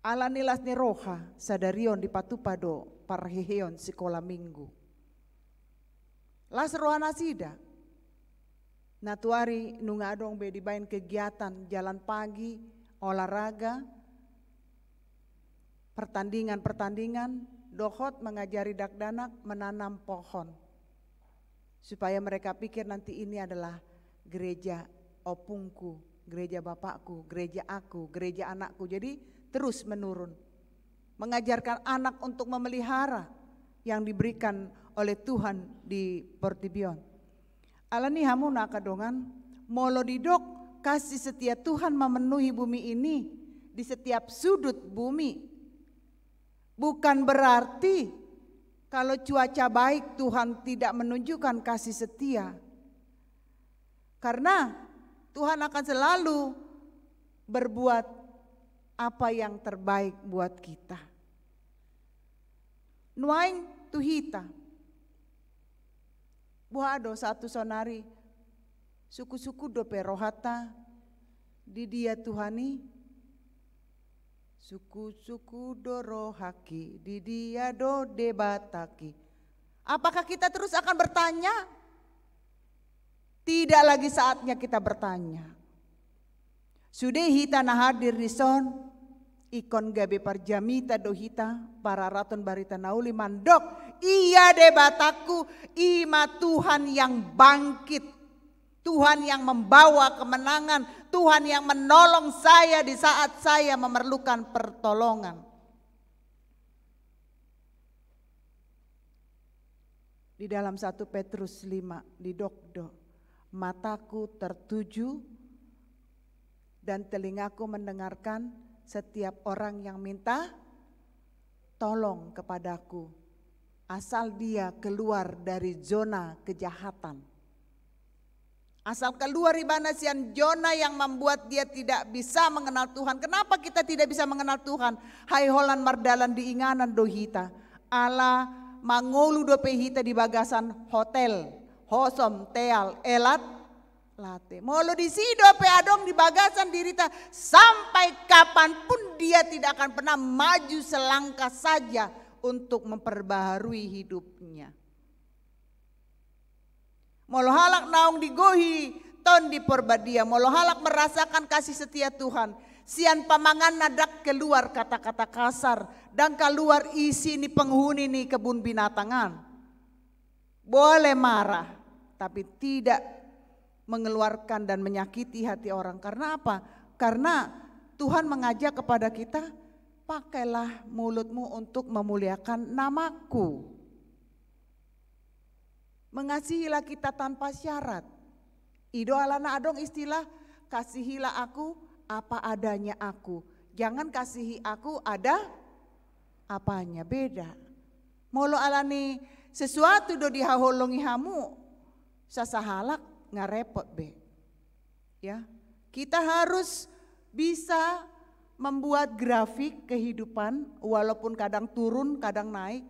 Alani las ni roha, sadari on dipatupa do parheheon sikola minggu. Las roha nasida. Natuari nunga adong be dibaen kegiatan jalan pagi, olahraga, pertandingan-pertandingan, dohot mengajari dakdanak menanam pohon. Supaya mereka pikir nanti ini adalah gereja opungku, gereja bapakku, gereja aku, gereja anakku. Jadi terus menurun. Mengajarkan anak untuk memelihara yang diberikan oleh Tuhan di portibi on. Alani i hamu na angka dongan, molo didok kasih setia Tuhan memenuhi bumi ini di setiap sudut bumi, bukan berarti kalau cuaca baik Tuhan tidak menunjukkan kasih setia. Karena Tuhan akan selalu berbuat apa yang terbaik buat kita. Nuaeng tu hita. Boha do sahat tu saonari, sungkun-sungkun dope rohanta, di dia Tuhan i? Sungkun-sungkun do rohangki, di dia do Debatangki? Apakah kita terus akan bertanya? Tidak lagi saatnya kita bertanya. Sude hita na hadir dison, ingkon gabe parjamita do hita, pararathon barita na uli mandok, Ia Debatangku, i ma Tuhan yang bangkit, Tuhan yang membawa kemenangan, Tuhan yang menolong saya di saat saya memerlukan pertolongan. Di dalam satu Petrus lima didok do, mataku tertuju dan telingaku mendengarkan setiap orang yang minta tolong kepadaku, asal dia keluar dari zona kejahatan. Asal keluar ibana sian zona yang membuat dia tidak bisa mengenal Tuhan. Kenapa kita tidak bisa mengenal Tuhan? Hai holan mardalan di inganan do hita. Ala mangolu dope hita di bagasan hotel, hosom, teal, elat, late. Molo disi dope adong di bagasan dirita, sampai kapanpun dia tidak akan pernah maju selangkah saja untuk memperbaharui hidupnya. Molo halak naung digohi Tondi Porbadia, molo halak merasakan kasih setia Tuhan, sian pamanganna ndang keluar kata-kata kasar, ndang keluar isi ni penghuni ni kebun binatang an. Boleh marah, tapi tidak mengeluarkan dan menyakiti hati orang. Karena apa? Karena Tuhan mengajak kepada kita, pakailah mulutmu untuk memuliakan namaku. Mengasihilah kita tanpa syarat. I do alana adong istilah, kasihilah aku apa adanya aku. Jangan kasihi aku ada apanya, beda. Molo alani sesuatu do dihaholongi hamu sasahalak, nga repot be. Ya, kita harus bisa membuat grafik kehidupan, walaupun kadang turun, kadang naik.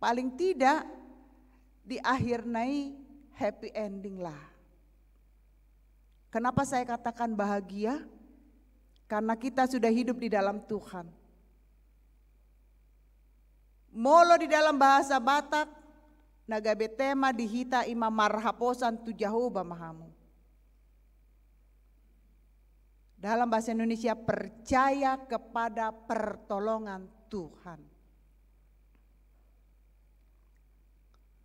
Paling tidak di akhirna i happy ending lah. Kenapa saya katakan bahagia? Karena kita sudah hidup di dalam Tuhan. Molo di dalam bahasa Batak, na gabe tema di hita i ma marhaposan tu Jahowa ma hamu. Dalam bahasa Indonesia, percaya kepada pertolongan Tuhan.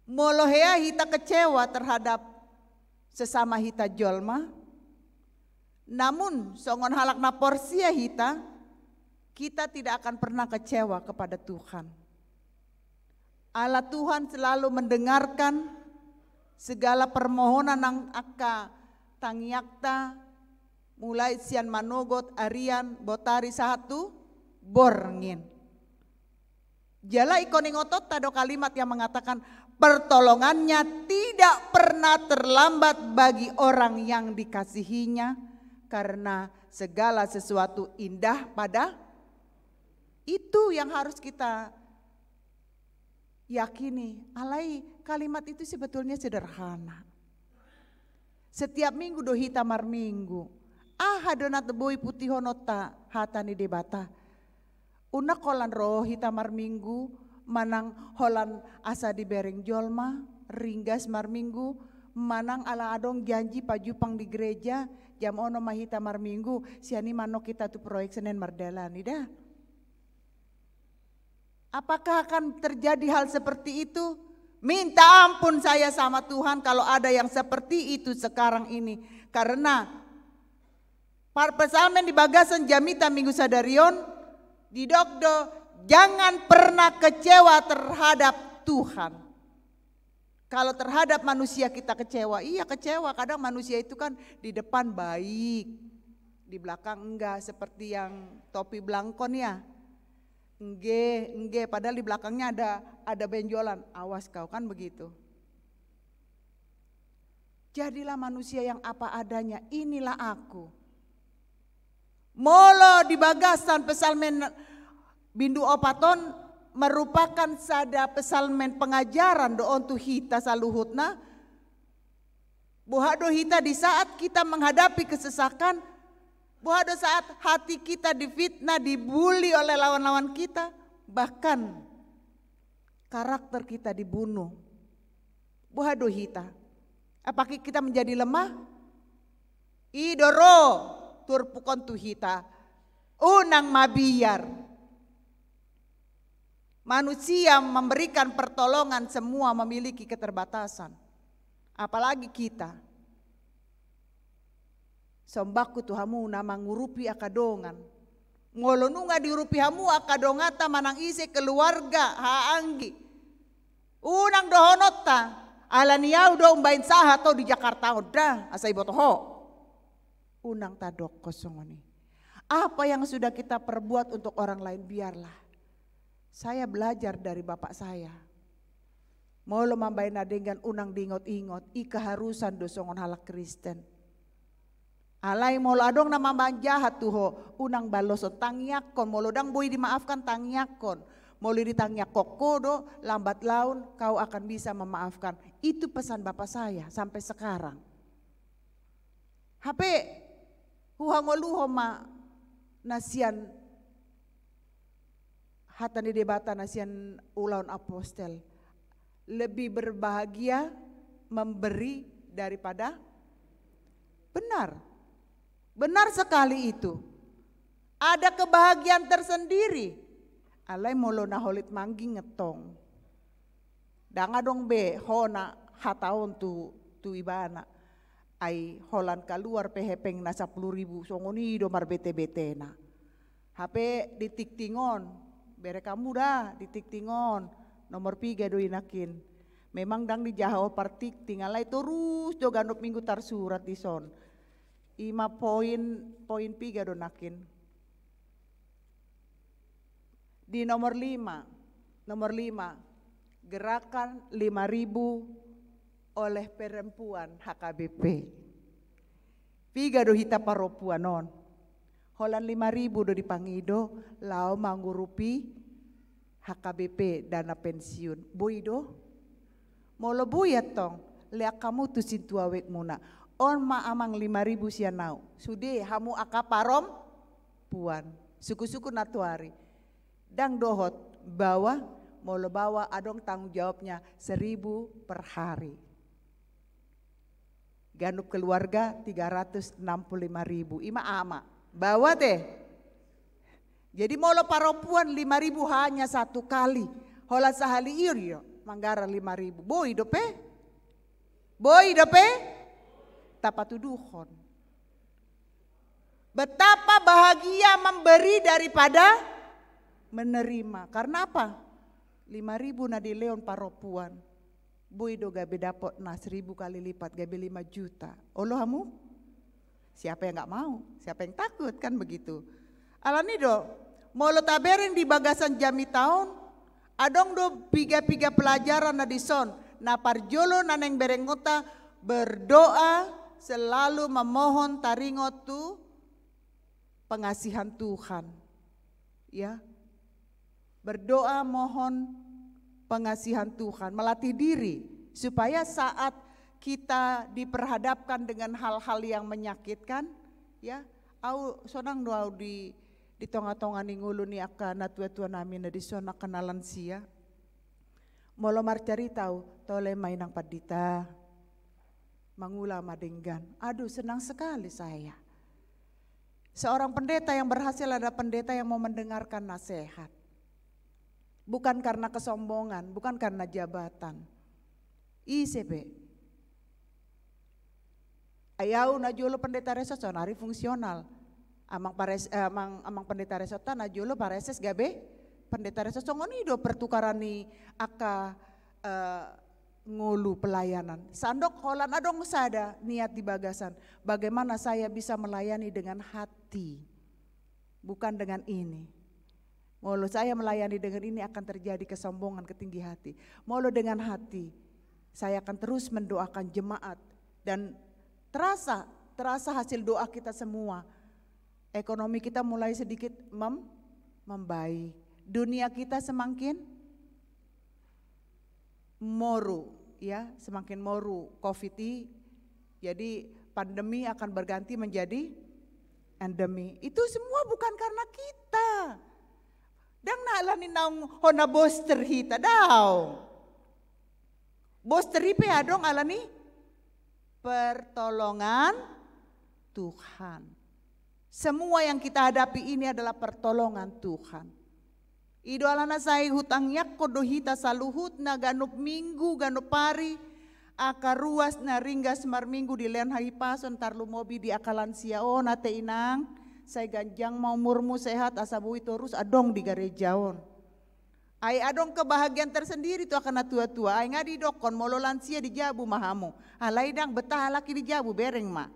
Molo hea hita kecewa terhadap sesama hita jolma, namun songon halak na porsea hita, kita tidak akan pernah kecewa kepada Tuhan. Ala Tuhan selalu mendengarkan segala permohonan nang angka tangiangta, mulai sian manogot, arian, botari, sahat tu borngin. Jala ingkon ingotonta do kalimat yang mengatakan, Pertolongannya tidak pernah terlambat bagi orang yang dikasihinya, karena segala sesuatu indah pada itu yang harus kita yakini. Alai kalimat itu sebetulnya sederhana. Setiap minggu do hita marminggu. Aha do na boi putihononta hata ni Debata? Unang holan ro hita marminggu, manang holan asa dibereng jolma, ringgas marminggu, manang ala adong janji pajumpang di gereja, jam onom ma hita marminggu, sian i manuk hita tu proyek Senen mardalan, ida. Apakah akan terjadi hal seperti itu? Minta ampun saya sama Tuhan kalau ada yang seperti itu sekarang ini. Karena par-, psalmen di bagasan jamita minggu sadari on, didok do, jangan pernah kecewa terhadap Tuhan. Kalau terhadap manusia kita kecewa, iya kecewa. Kadang manusia itu kan di depan baik, di belakang enggak, seperti yang topi blangkon ya. Engge, engge, padahal di belakangnya ada, ada benjolan. Awas kau, kan begitu. Jadilah manusia yang apa adanya. Inilah aku. Molo di bagasan psalmen bindu opat on merupakan sada psalmen pengajaran do on tu hita saluhutna. Boha do hita di saat kita menghadapi kesesakan, boha do saat hati kita difitnah, dibully oleh lawan-lawan kita, bahkan karakter kita dibunuh. Boha do hita? Apakah kita menjadi lemah? I do ro turpuk on tu hita. Unang mabiar. Manusia memberikan pertolongan semua memiliki keterbatasan. Apalagi kita. Sombaonku tu hamu na mangurupi angka dongan. Molo nunga diurupi hamu angka donganta manang ise keluarga, haha anggi. Unang dohononta, ala ni au do umbaen sahat ho di Jakarta on da, asa iboto ho. Unang tadokkon songon i. Apa yang sudah kita perbuat untuk orang lain, biarlah. Saya belajar dari bapak saya. Molo mambaen na denggan unang diingot-ingot, i keharusan do songon halak Kristen. Alai molo adong na mambaen jahat tu ho, unang baloshon, tangiangkon, molo ndang boi dimaafkan, tangiangkon. Molo ditangiangkon ho do, lambat laun kau akan bisa memaafkan. Itu pesan bapak saya sampai sekarang. Hape huhangoluhon ma na sian hata ni Debata na sian Ulaon Apostel, lebih berbahagia memberi daripada, benar. Benar sekali itu. Ada kebahagiaan tersendiri. Alai molo na holit mangginget tong. Ndang adong be hona hata on tu, tu ibana. Ai holan kaluar pe hepeng na sampulu ribu, songon i do marbete-betena. Hape di tingting on, bereng hamu da, di tingting on, nomor piga do i nangkin. Memang ndang dijaha ho partingting, alai torus do ganup minggu tarsurat dison. Ima poin, poin piga do nangkin. Di nomor lima, nomor lima, gerakan lima ribu oleh perempuan H K B P. Piga do hita parompuan on? Holan lima ribu do dipangido, laho mangurupi H K B P, dana pensiun. Boi do? Molo boi antong, lean hamu tu sintua wekmuna. On ma amang lima ribu sian au. Sude hamu angka parompuan. Suku-suku na tuari. Ndang dohot baoa, molo baoa adong tanggung jawabnya seribu per hari. Ganup keluarga tiga ratus enam puluh lima ribu. Ima ama. Baoa te. Jadi molo parompuan lima ribu hanya satu kali. Holan sahali i do manggarar lima ribu. Boi dope? Boi dope? Tapatuduhon. Betapa bahagia memberi daripada menerima. Karena apa? Lima ribu na dilehon parompuan. Boi do gabe dapotna seribu kali lipat, gabe lima juta. Olo hamu? Siapa yang nggak mau? Siapa yang takut? Kan begitu. Alani do, molo tabereng di bagasan jamita on, adong do piga-piga pelajaran na dison. Na parjolo na naeng berengonta, berdoa selalu memohon taringot tu pengasihan Tuhan. Ya. Berdoa mohon pengasihan Tuhan, melatih diri supaya saat kita diperhadapkan dengan hal-hal yang menyakitkan, ya, au sonang do au di, di tonga-tonga ni ngolu ni angka natua-tua nami na dison, angka na lansia. Molo marcarita au, tole ma inang pandita, mangula ma denggan. Aduh, senang sekali saya. Seorang pendeta yang berhasil adalah pendeta yang mau mendengarkan nasihat. Bukan karena kesombongan, bukan karena jabatan. Ise pe. Ai au na jolo pendeta resort, saonari fungsional. Amang pares-, eh, amang, amang pendeta resortta na jolo pareses gabe pendeta resort. Songon i do pertukaran ni angka, eh, ngolu pelayanan. Sandok holan adong sada niat di bagasan. Bagaimana saya bisa melayani dengan hati, bukan dengan ini. Molo saya melayani dengan ini akan terjadi kesombongan, ketinggi hati. Molo dengan hati, saya akan terus mendoakan jemaat. Dan terasa, terasa hasil doa kita semua. Ekonomi kita mulai sedikit mem-, membaik. Dunia kita semakin moru, ya, semakin moru covid i. Jadi pandemi akan berganti menjadi endemi. Itu semua bukan karena kita. Ndang na alani naung hona booster hita, daong. Booster i pe adong alani pertolongan Tuhan. Semua yang kita hadapi ini adalah pertolongan Tuhan. I do alana sai hutangiangkon do hita saluhutna, ganup minggu, ganup ari, angka ruas na ringgas marminggu di lehon hahipason, tarlumobi di angka lansia on. Ate inang, sai ganjang ma umurmu, sehat, asa boi torus adong di gareja on. Ai adong kebahagiaan tersendiri tu angka natua-tua, ai nga didokkon molo lansia di jabu ma hamu. Alai ndang betah halak i di jabu, bereng ma.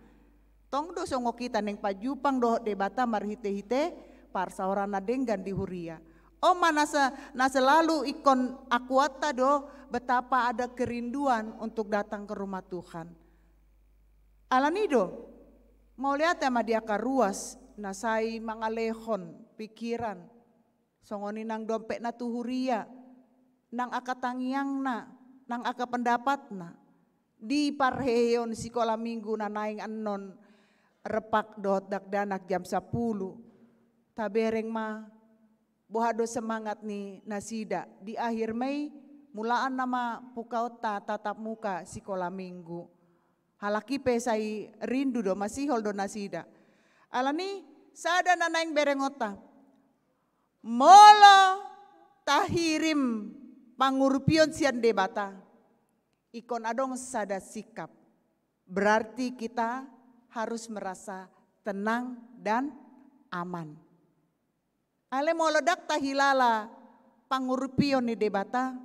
Tong do songon hita naeng pajumpang dohot Debata marhite-hite parsaoran na denggan di huria. On ma na se-, na selalu ingkon akuanta do betapa ada kerinduan untuk datang ke rumah Tuhan. Alani do, mauliate ma di angka ruas na sai mangalehon pikiran, songon i nang dompetna tu huria, nang angka tangiangna, nang angka pendapatna. Di parheheon sikola minggu na naeng annon repak dohot dakdanak jam sampulu. Tabereng ma, boha do semangat ni nasida. Di akhir Mei, mulaan nama pukaonta tatap muka sikola minggu. Halak i pe sai rindu do, masihol do nasida. Alani sada na naeng berengonta. Molo tahirim pangurupion sian Debata, ingkon adong sada sikap. Berarti kita harus merasa tenang dan aman. Alai molo ndang tahilala pangurupion ni Debata,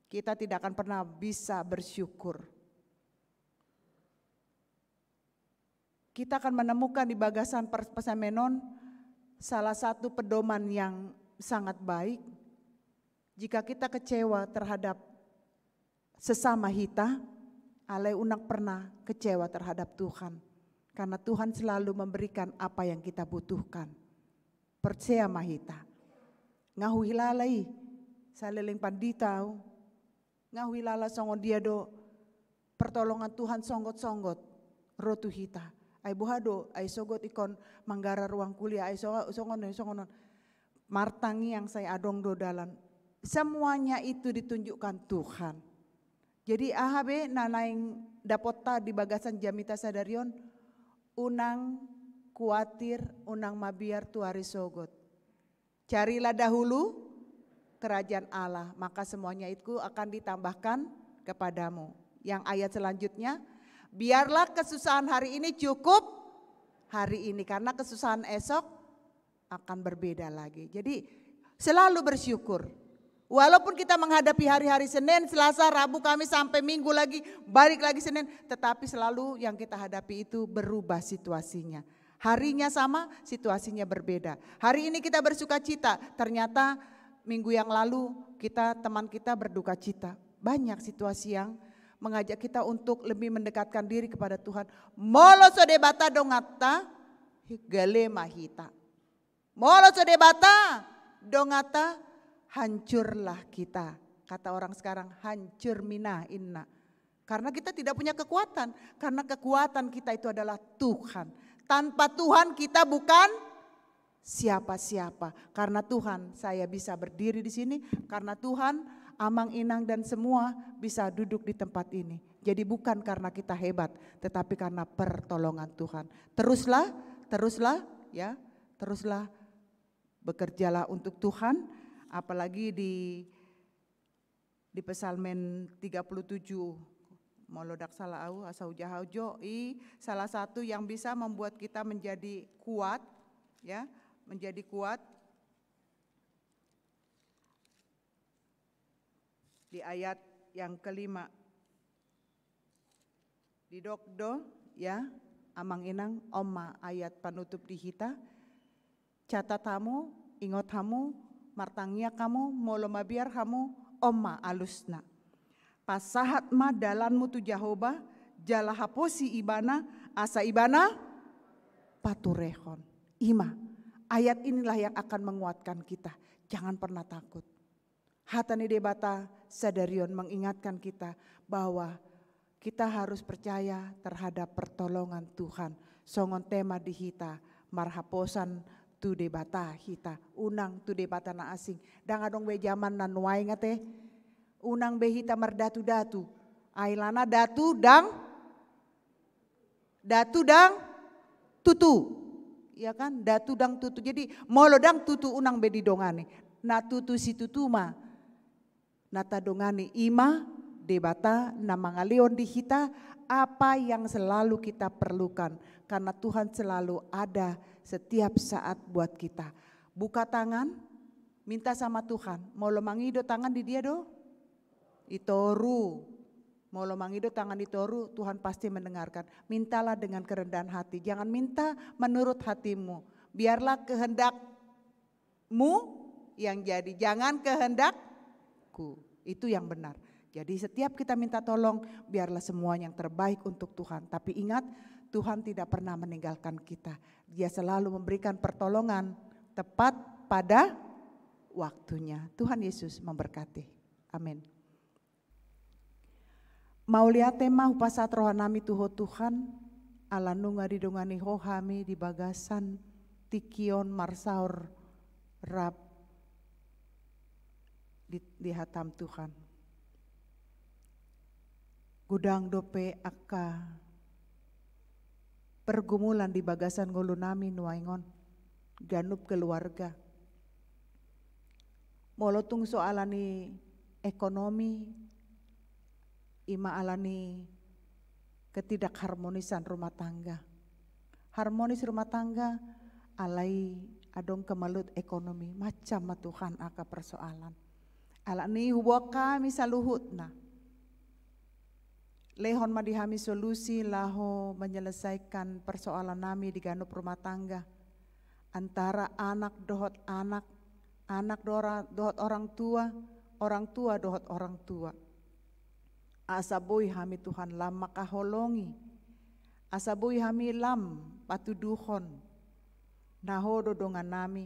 kita tidak akan pernah bisa bersyukur. Kita akan menemukan di bagasan per-, psalmen on salah satu pedoman yang sangat baik. Jika kita kecewa terhadap sesama hita, alai unang pernah kecewa terhadap Tuhan. Karena Tuhan selalu memberikan apa yang kita butuhkan. Persea ma hita. Nga huhilala i, saleleng pandita au. Nga huhilala songon dia do pertolongan Tuhan songgot-songgot ro tu hita. Ai boha do, ai sogot ingkon manggarar ruang kuliah, ai so-, songon on, songon on. Martangiang sai adong do dalan. Semuanya itu ditunjukkan Tuhan. Jadi aha be na naeng dapotta di bagasan jamita sadari on, unang kuatir, unang mabiar tu ari sogot. Carilah dahulu kerajaan Allah, maka semuanya itu akan ditambahkan kepadamu. Yang ayat selanjutnya, biarlah kesusahan hari ini cukup hari ini, karena kesusahan esok akan berbeda lagi. Jadi, selalu bersyukur. Walaupun kita menghadapi hari-hari Senin, Selasa, Rabu, Kamis, sampai Minggu lagi, balik lagi Senin, tetapi selalu yang kita hadapi itu berubah situasinya. Harinya sama, situasinya berbeda. Hari ini kita bersuka cita, ternyata minggu yang lalu kita, teman kita berduka cita. Banyak situasi yang mengajak kita untuk lebih mendekatkan diri kepada Tuhan. Molo so Debata donganta, gale ma hita. Molo so Debata donganta, hancurlah kita. Kata orang sekarang, hancur mina inna. Karena kita tidak punya kekuatan. Karena kekuatan kita itu adalah Tuhan. Tanpa Tuhan kita bukan siapa-siapa. Karena Tuhan saya bisa berdiri di sini. Karena Tuhan, Amang, Inang, dan semua bisa duduk di tempat ini. Jadi bukan karena kita hebat, tetapi karena pertolongan Tuhan. Teruslah, teruslah, ya, teruslah bekerjalah untuk Tuhan, apalagi di di Psalmen tiga puluh tujuh, molo dak salah au, asa hujaha jo, i salah satu yang bisa membuat kita menjadi kuat, ya, menjadi kuat. Di ayat yang kelima. Didok do, ya, Amang, Inang, on ma ayat panutup di hita. Catat hamu, ingot hamu, martangiang hamu, molo mabiar hamu, on ma alusna. Pasahat ma dalanmu tu Jahowa, jala haposi Ibana, asa Ibana paturehon. I ma, ayat inilah yang akan menguatkan kita. Jangan pernah takut. Hata ni Debata sadari on mengingatkan kita bahwa kita harus percaya terhadap pertolongan Tuhan. Songon tema di hita, marhaposan tu Debata hita, unang tu debata na asing. Ndang adong be jaman na nuaeng ate, unang be hita mardatu-datu. Ai alana datu ndang Datu ndang tutu. Ya kan? Datu ndang tutu. Jadi, molo ndang tutu unang be didongani. Na tutu situtu ma na tadongani, i ma Debata na mangalehon di hita apa yang selalu kita perlukan. Karena Tuhan selalu ada setiap saat buat kita. Buka tangan, minta sama Tuhan. Molo mangido, tangan di dia do? Di toru. Molo mangido, tangan di toru, Tuhan pasti mendengarkan. Mintalah dengan kerendahan hati. Jangan minta menurut hatimu. Biarlah kehendakmu yang jadi. Jangan kehendakku. Itu yang benar. Jadi setiap kita minta tolong, biarlah semuanya yang terbaik untuk Tuhan. Tapi ingat, Tuhan tidak pernah meninggalkan kita. Dia selalu memberikan pertolongan tepat pada waktunya. Tuhan Yesus memberkati. Amin. Mauliate ma hupasahat roha nami tu Ho Tuhan, ala nunga didongani Ho hami di bagasan tingki on marsaor rap di, di hataM Tuhan. Godang dope angka pergumulan di bagasan ngolu nami nuaeng on, ganup keluarga. Molo tung so ala ni ekonomi, i ma ala ni ketidakharmonisan rumah tangga. Harmonis rumah tangga, alai adong kemalut ekonomi, macam ma Tuhan angka persoalan. Ala ni huboan hami saluhutna. Lehon ma di hami solusi laho menyelesaikan persoalan nami di ganup rumah tangga. Antara anak dohot anak, anak dohot orang tua, orang tua dohot orang tua. Asa boi hami Tuhan lam mangkaholongi. Asa boi hami lam patuduhon. Na Ho do dongan nami.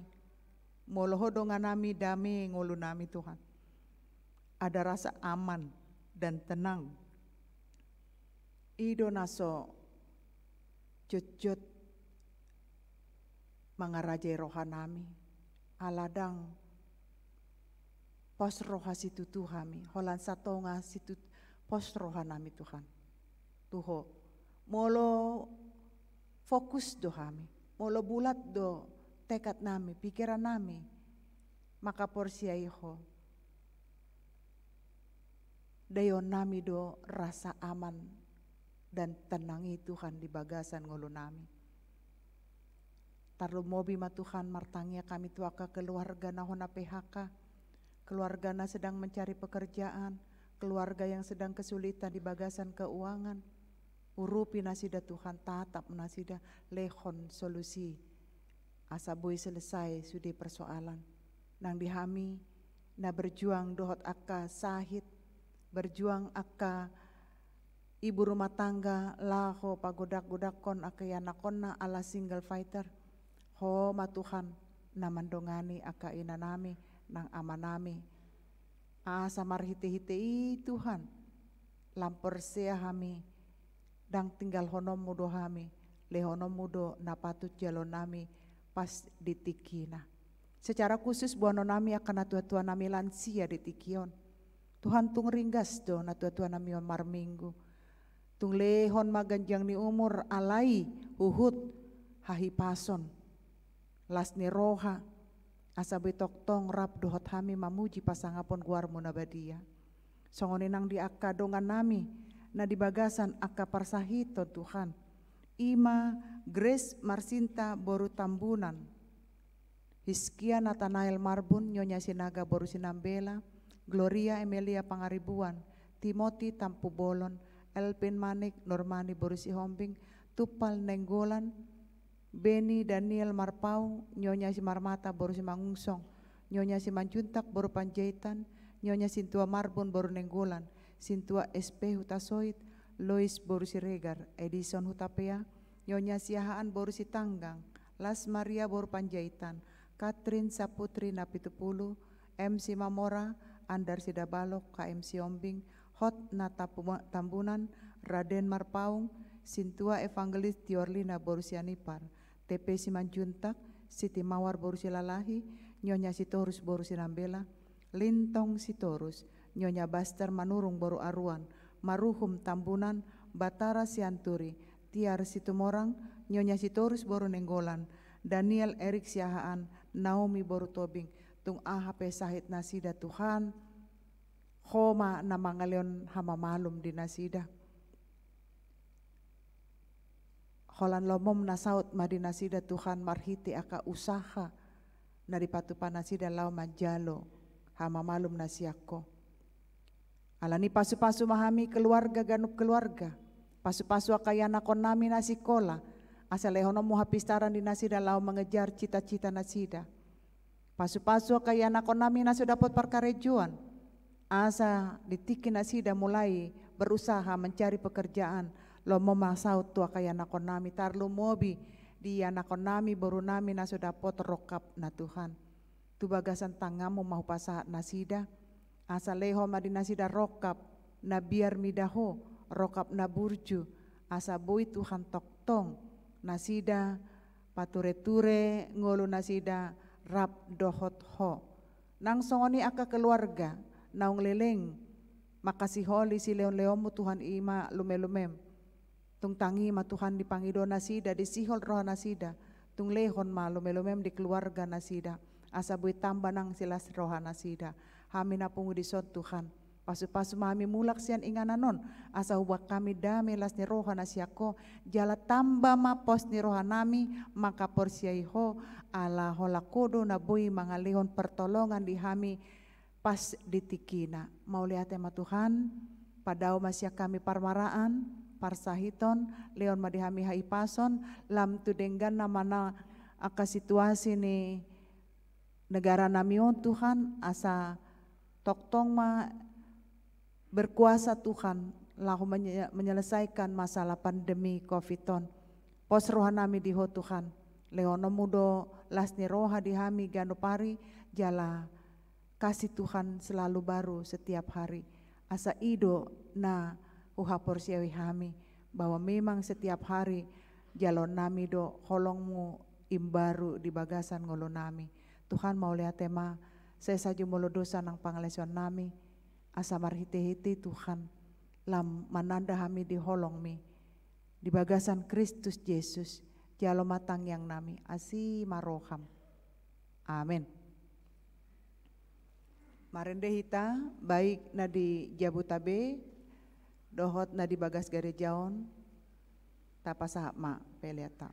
Molo Ho dongan nami, dame ngolu nami Tuhan. Ada rasa aman dan tenang. I do na so jotjot mangarajai roha nami. Ala ndang pos roha situtu hami, holan satonga situtu pos roha nami Tuhan. Tu Ho. Molo fokus do hami, molo bulat do tekad nami, pikiran nami, mangkaporseai Ho. Daeon nami do rasa aman dan tenang i Tuhan di bagasan ngolu nami. Tarlumobi ma Tuhan martangiang hami tu angka keluarga na hona P H K, keluarga na sedang mencari pekerjaan, keluarga yang sedang kesulitan di bagasan keuangan. Urupi nasida Tuhan, tatap nasida, lehon solusi. Asa boi selesai sude persoalan. Nang di hami na berjuang dohot angka sahit, berjuang angka ibu rumah tangga laho pagodak-godakkon angka ianakhonna ala single fighter. Ho ma Tuhan na mandongani angka inanami nang amanami. Asa marhite-hite i Tuhan, lam porsea hami, ndang tinggalhononmu do hami, lehononmu do na patut jalonami pas di tingkina. Secara khusus boanonnami angka natuatuanami lansia di tingki on. Tuhan, tung ringgas do natuatuanami on marminggu. Tung lehon ma ganjang ni umur alai huhut hahipason, las ni roha, asa boi tongtong rap dohot hami mamuji pasangapon goarmu na badia. Songon i nang di angka dongannami na di bagasan angka parsahiton Tuhan. I ma Grace Marsinta boru Tambunan, Hiskia Natanael Marbun, Nyonya Sinaga boru Sinambela, Gloria Emelia Pangaribuan, Timothy Tampubolon, Elvin Manik, Normani boru Sihombing, Tumpal Nainggolan, Beni Daniel Marpaung, Nyonya Simarmata boru Simanungsong, Nyonya Simanjuntak boru Panjaitan, Nyonya Sintua Marbun boru Nainggolan, Sintua S P Hutasoit, Lois boru Siregar, Edison Hutapea, Nyonya Siahaan boru Sitanggang, Las Maria boru Panjaitan, Katrin Saputri Napitupulu, M Simamora, Andar Sidabalok, K M Siombing, Hotna Tapu-, Tambunan, Raden Marpaung, Sintua Evangelis Tiorlina boru Sianipar, T P Simanjuntak, Siti Mawar boru Silalahi, Nyonya Sitorus boru Sinambela, Lintong Sitorus, Nyonya Baster Manurung boru Aruan, Maruhum Tambunan, Batara Sianturi, Tiar Situmorang, Nyonya Sitorus boru Nainggolan, Daniel Erik Siahaan, Naomi boru Tobing, tung aha pe sahit nasida Tuhan, Ho ma na mangalehon hamamalum di nasida. Holan lomom na saut ma di nasida Tuhan marhite angka usaha na dipatupa nasida laho manjalo hamamalum na sian Ho. Alani pasupasu ma hami keluarga ganup keluarga. Pasupasu angka ianakhonnami na sikola, asa lehononmu hapistaran di nasida laho mengejar cita-cita nasida. Pasupasu angka ianakhonnami na so dapot parkarejoan, asa di tingki nasida mulai berusaha mencari pekerjaan, lomo ma saut tu angka ianakhonnami, tarlumobi di ianakhonnami borunami na so dapot rongkapna Tuhan. Tu bagasan tanganmu ma hupasahat nasida, asa lehon ma di nasida rongkap na biar mida Ho, rongkap na burju, asa boi Tuhan tongtong nasida pature-ture ngolu nasida rap dohot Ho. Nang songon i angka keluarga naung leleng mangkasiholi silehon-lehonmu Tuhan, i ma lume-lumem. Tung tangi ma Tuhan di pangido nasida, disihol roha nasida, tung lehon ma lume-lumem di keluarga nasida, asa boi tamba nang silas roha nasida. Hami na pungu dison Tuhan, pasupasu ma hami mulak sian inganan on, asa huboan hami dame las ni roha na sian Ho, jala tamba ma pos ni rohanami mangkaporseai Ho, ala holan Ho do na boi mangalehon pertolongan di hami pas di tingkina. Mauliate ma Tuhan, padao ma sian hami parmaraan, parsahiton, lehon ma di hami hahipason, lam tu denggan na mana angka situasi ni negara nami on Tuhan, asa tongtong ma berkuasa Tuhan, laho menye-, menyelesaikan masalah pandemi covid on. Pos roha nami di Ho Tuhan, lehononmu do las ni roha di hami ganup ari, jala kasih Tuhan selalu baru setiap hari. Asa i do na huhaporseai hami, bahwa memang setiap hari jaloon nami do holongmu imbaru di bagasan ngolu nami. Tuhan, mauliate ma, sesa jumolo dosa nang pangalaosion nami, asa marhite-hite Tuhan, lam mananda hami di holongmi, di bagasan Kristus Jesus, jalo ma tangiang nami, asi ma roham. Amen. Marende hita, baik na di Jabotabek, dohot na di bagas gareja on, tapasahat ma peleanta.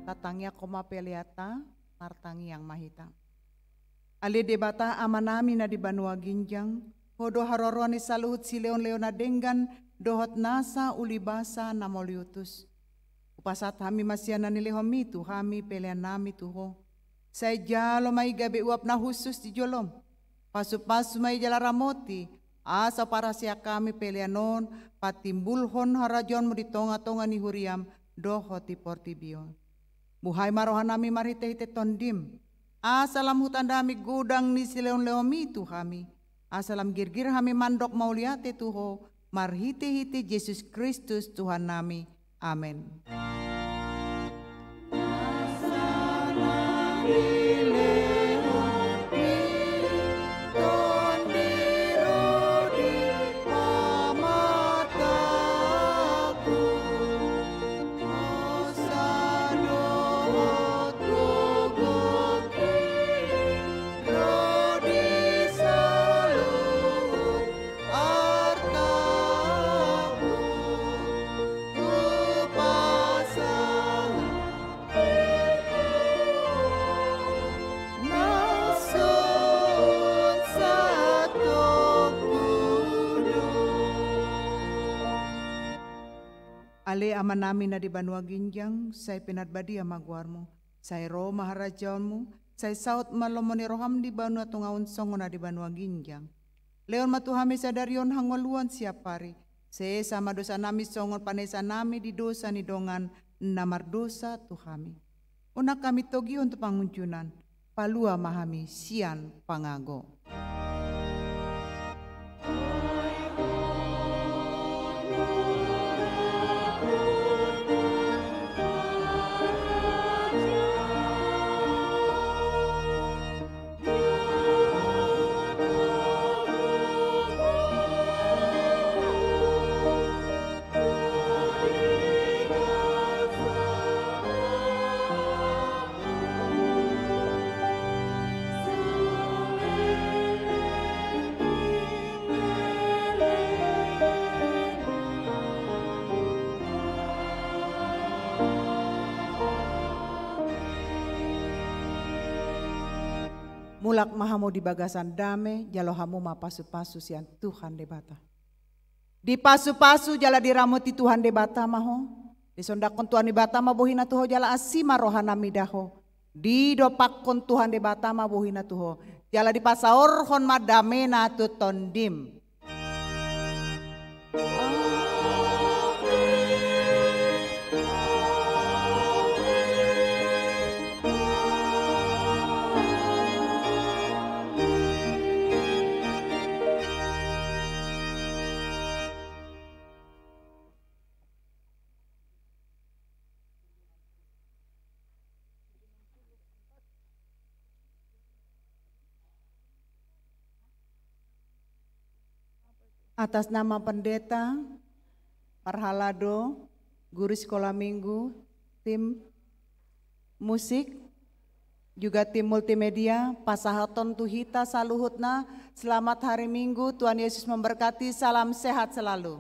Tatangiangkon ma peleanta. Martangiang ma hita. Ale Debata Amanami na di banua ginjang, Ho do haroroan ni saluhut silehonlehon na denggan dohot nasa ulibasa na mauliutus. Hupasahat hami ma sian na nilehonMi tu hami peleannami tu Ho. Sai jalo ma i gabe uap na hushus di joloM. Pasupasu ma i jala ramoti, asa huparhaseang hami pelean on patimbulhon harajaonMu di tongatonga ni huriaM dohot di portibi on. Buhai ma rohanami marhitehite TondiM, asa lam hutanda hami godang ni silehonlehonMi tu hami, asa lam girgir hami mandok mauliate tu Ho, marhitehite Jesus Kristus Tuhannami. Amen. Ale Amanami na di banua ginjang, sai pinarbadia ma goarMu, sai ro ma harajaonMu, sai saut ma lomo ni rohaM di banua tonga on songon na di banua ginjang. Lehon ma tu hami sadari on hangoluan siapari, sesa ma dosanami songon panesanami di dosa ni dongan na mardosa tu hami. Unang hami togihon tu pangunjunan, palua ma hami sian pangago. Mulak ma hamu di bagasan dame, jalo hamu ma pasupasu sian Tuhan Debata. Dipasupasu jala diramoti Tuhan Debata ma ho. Disondangkon Tuhan Debata ma bohiNa tu ho jala asi ma rohaNa mida ho. Didompakkon Tuhan Debata ma bohiNa tu ho. Jala dipasaorhon ma dameNa tu tondim. Atas nama pendeta, parhalado, guru sekolah minggu, tim musik, juga tim multimedia, pasahathon tu hita saluhutna, selamat hari Minggu, Tuhan Yesus memberkati, salam sehat selalu.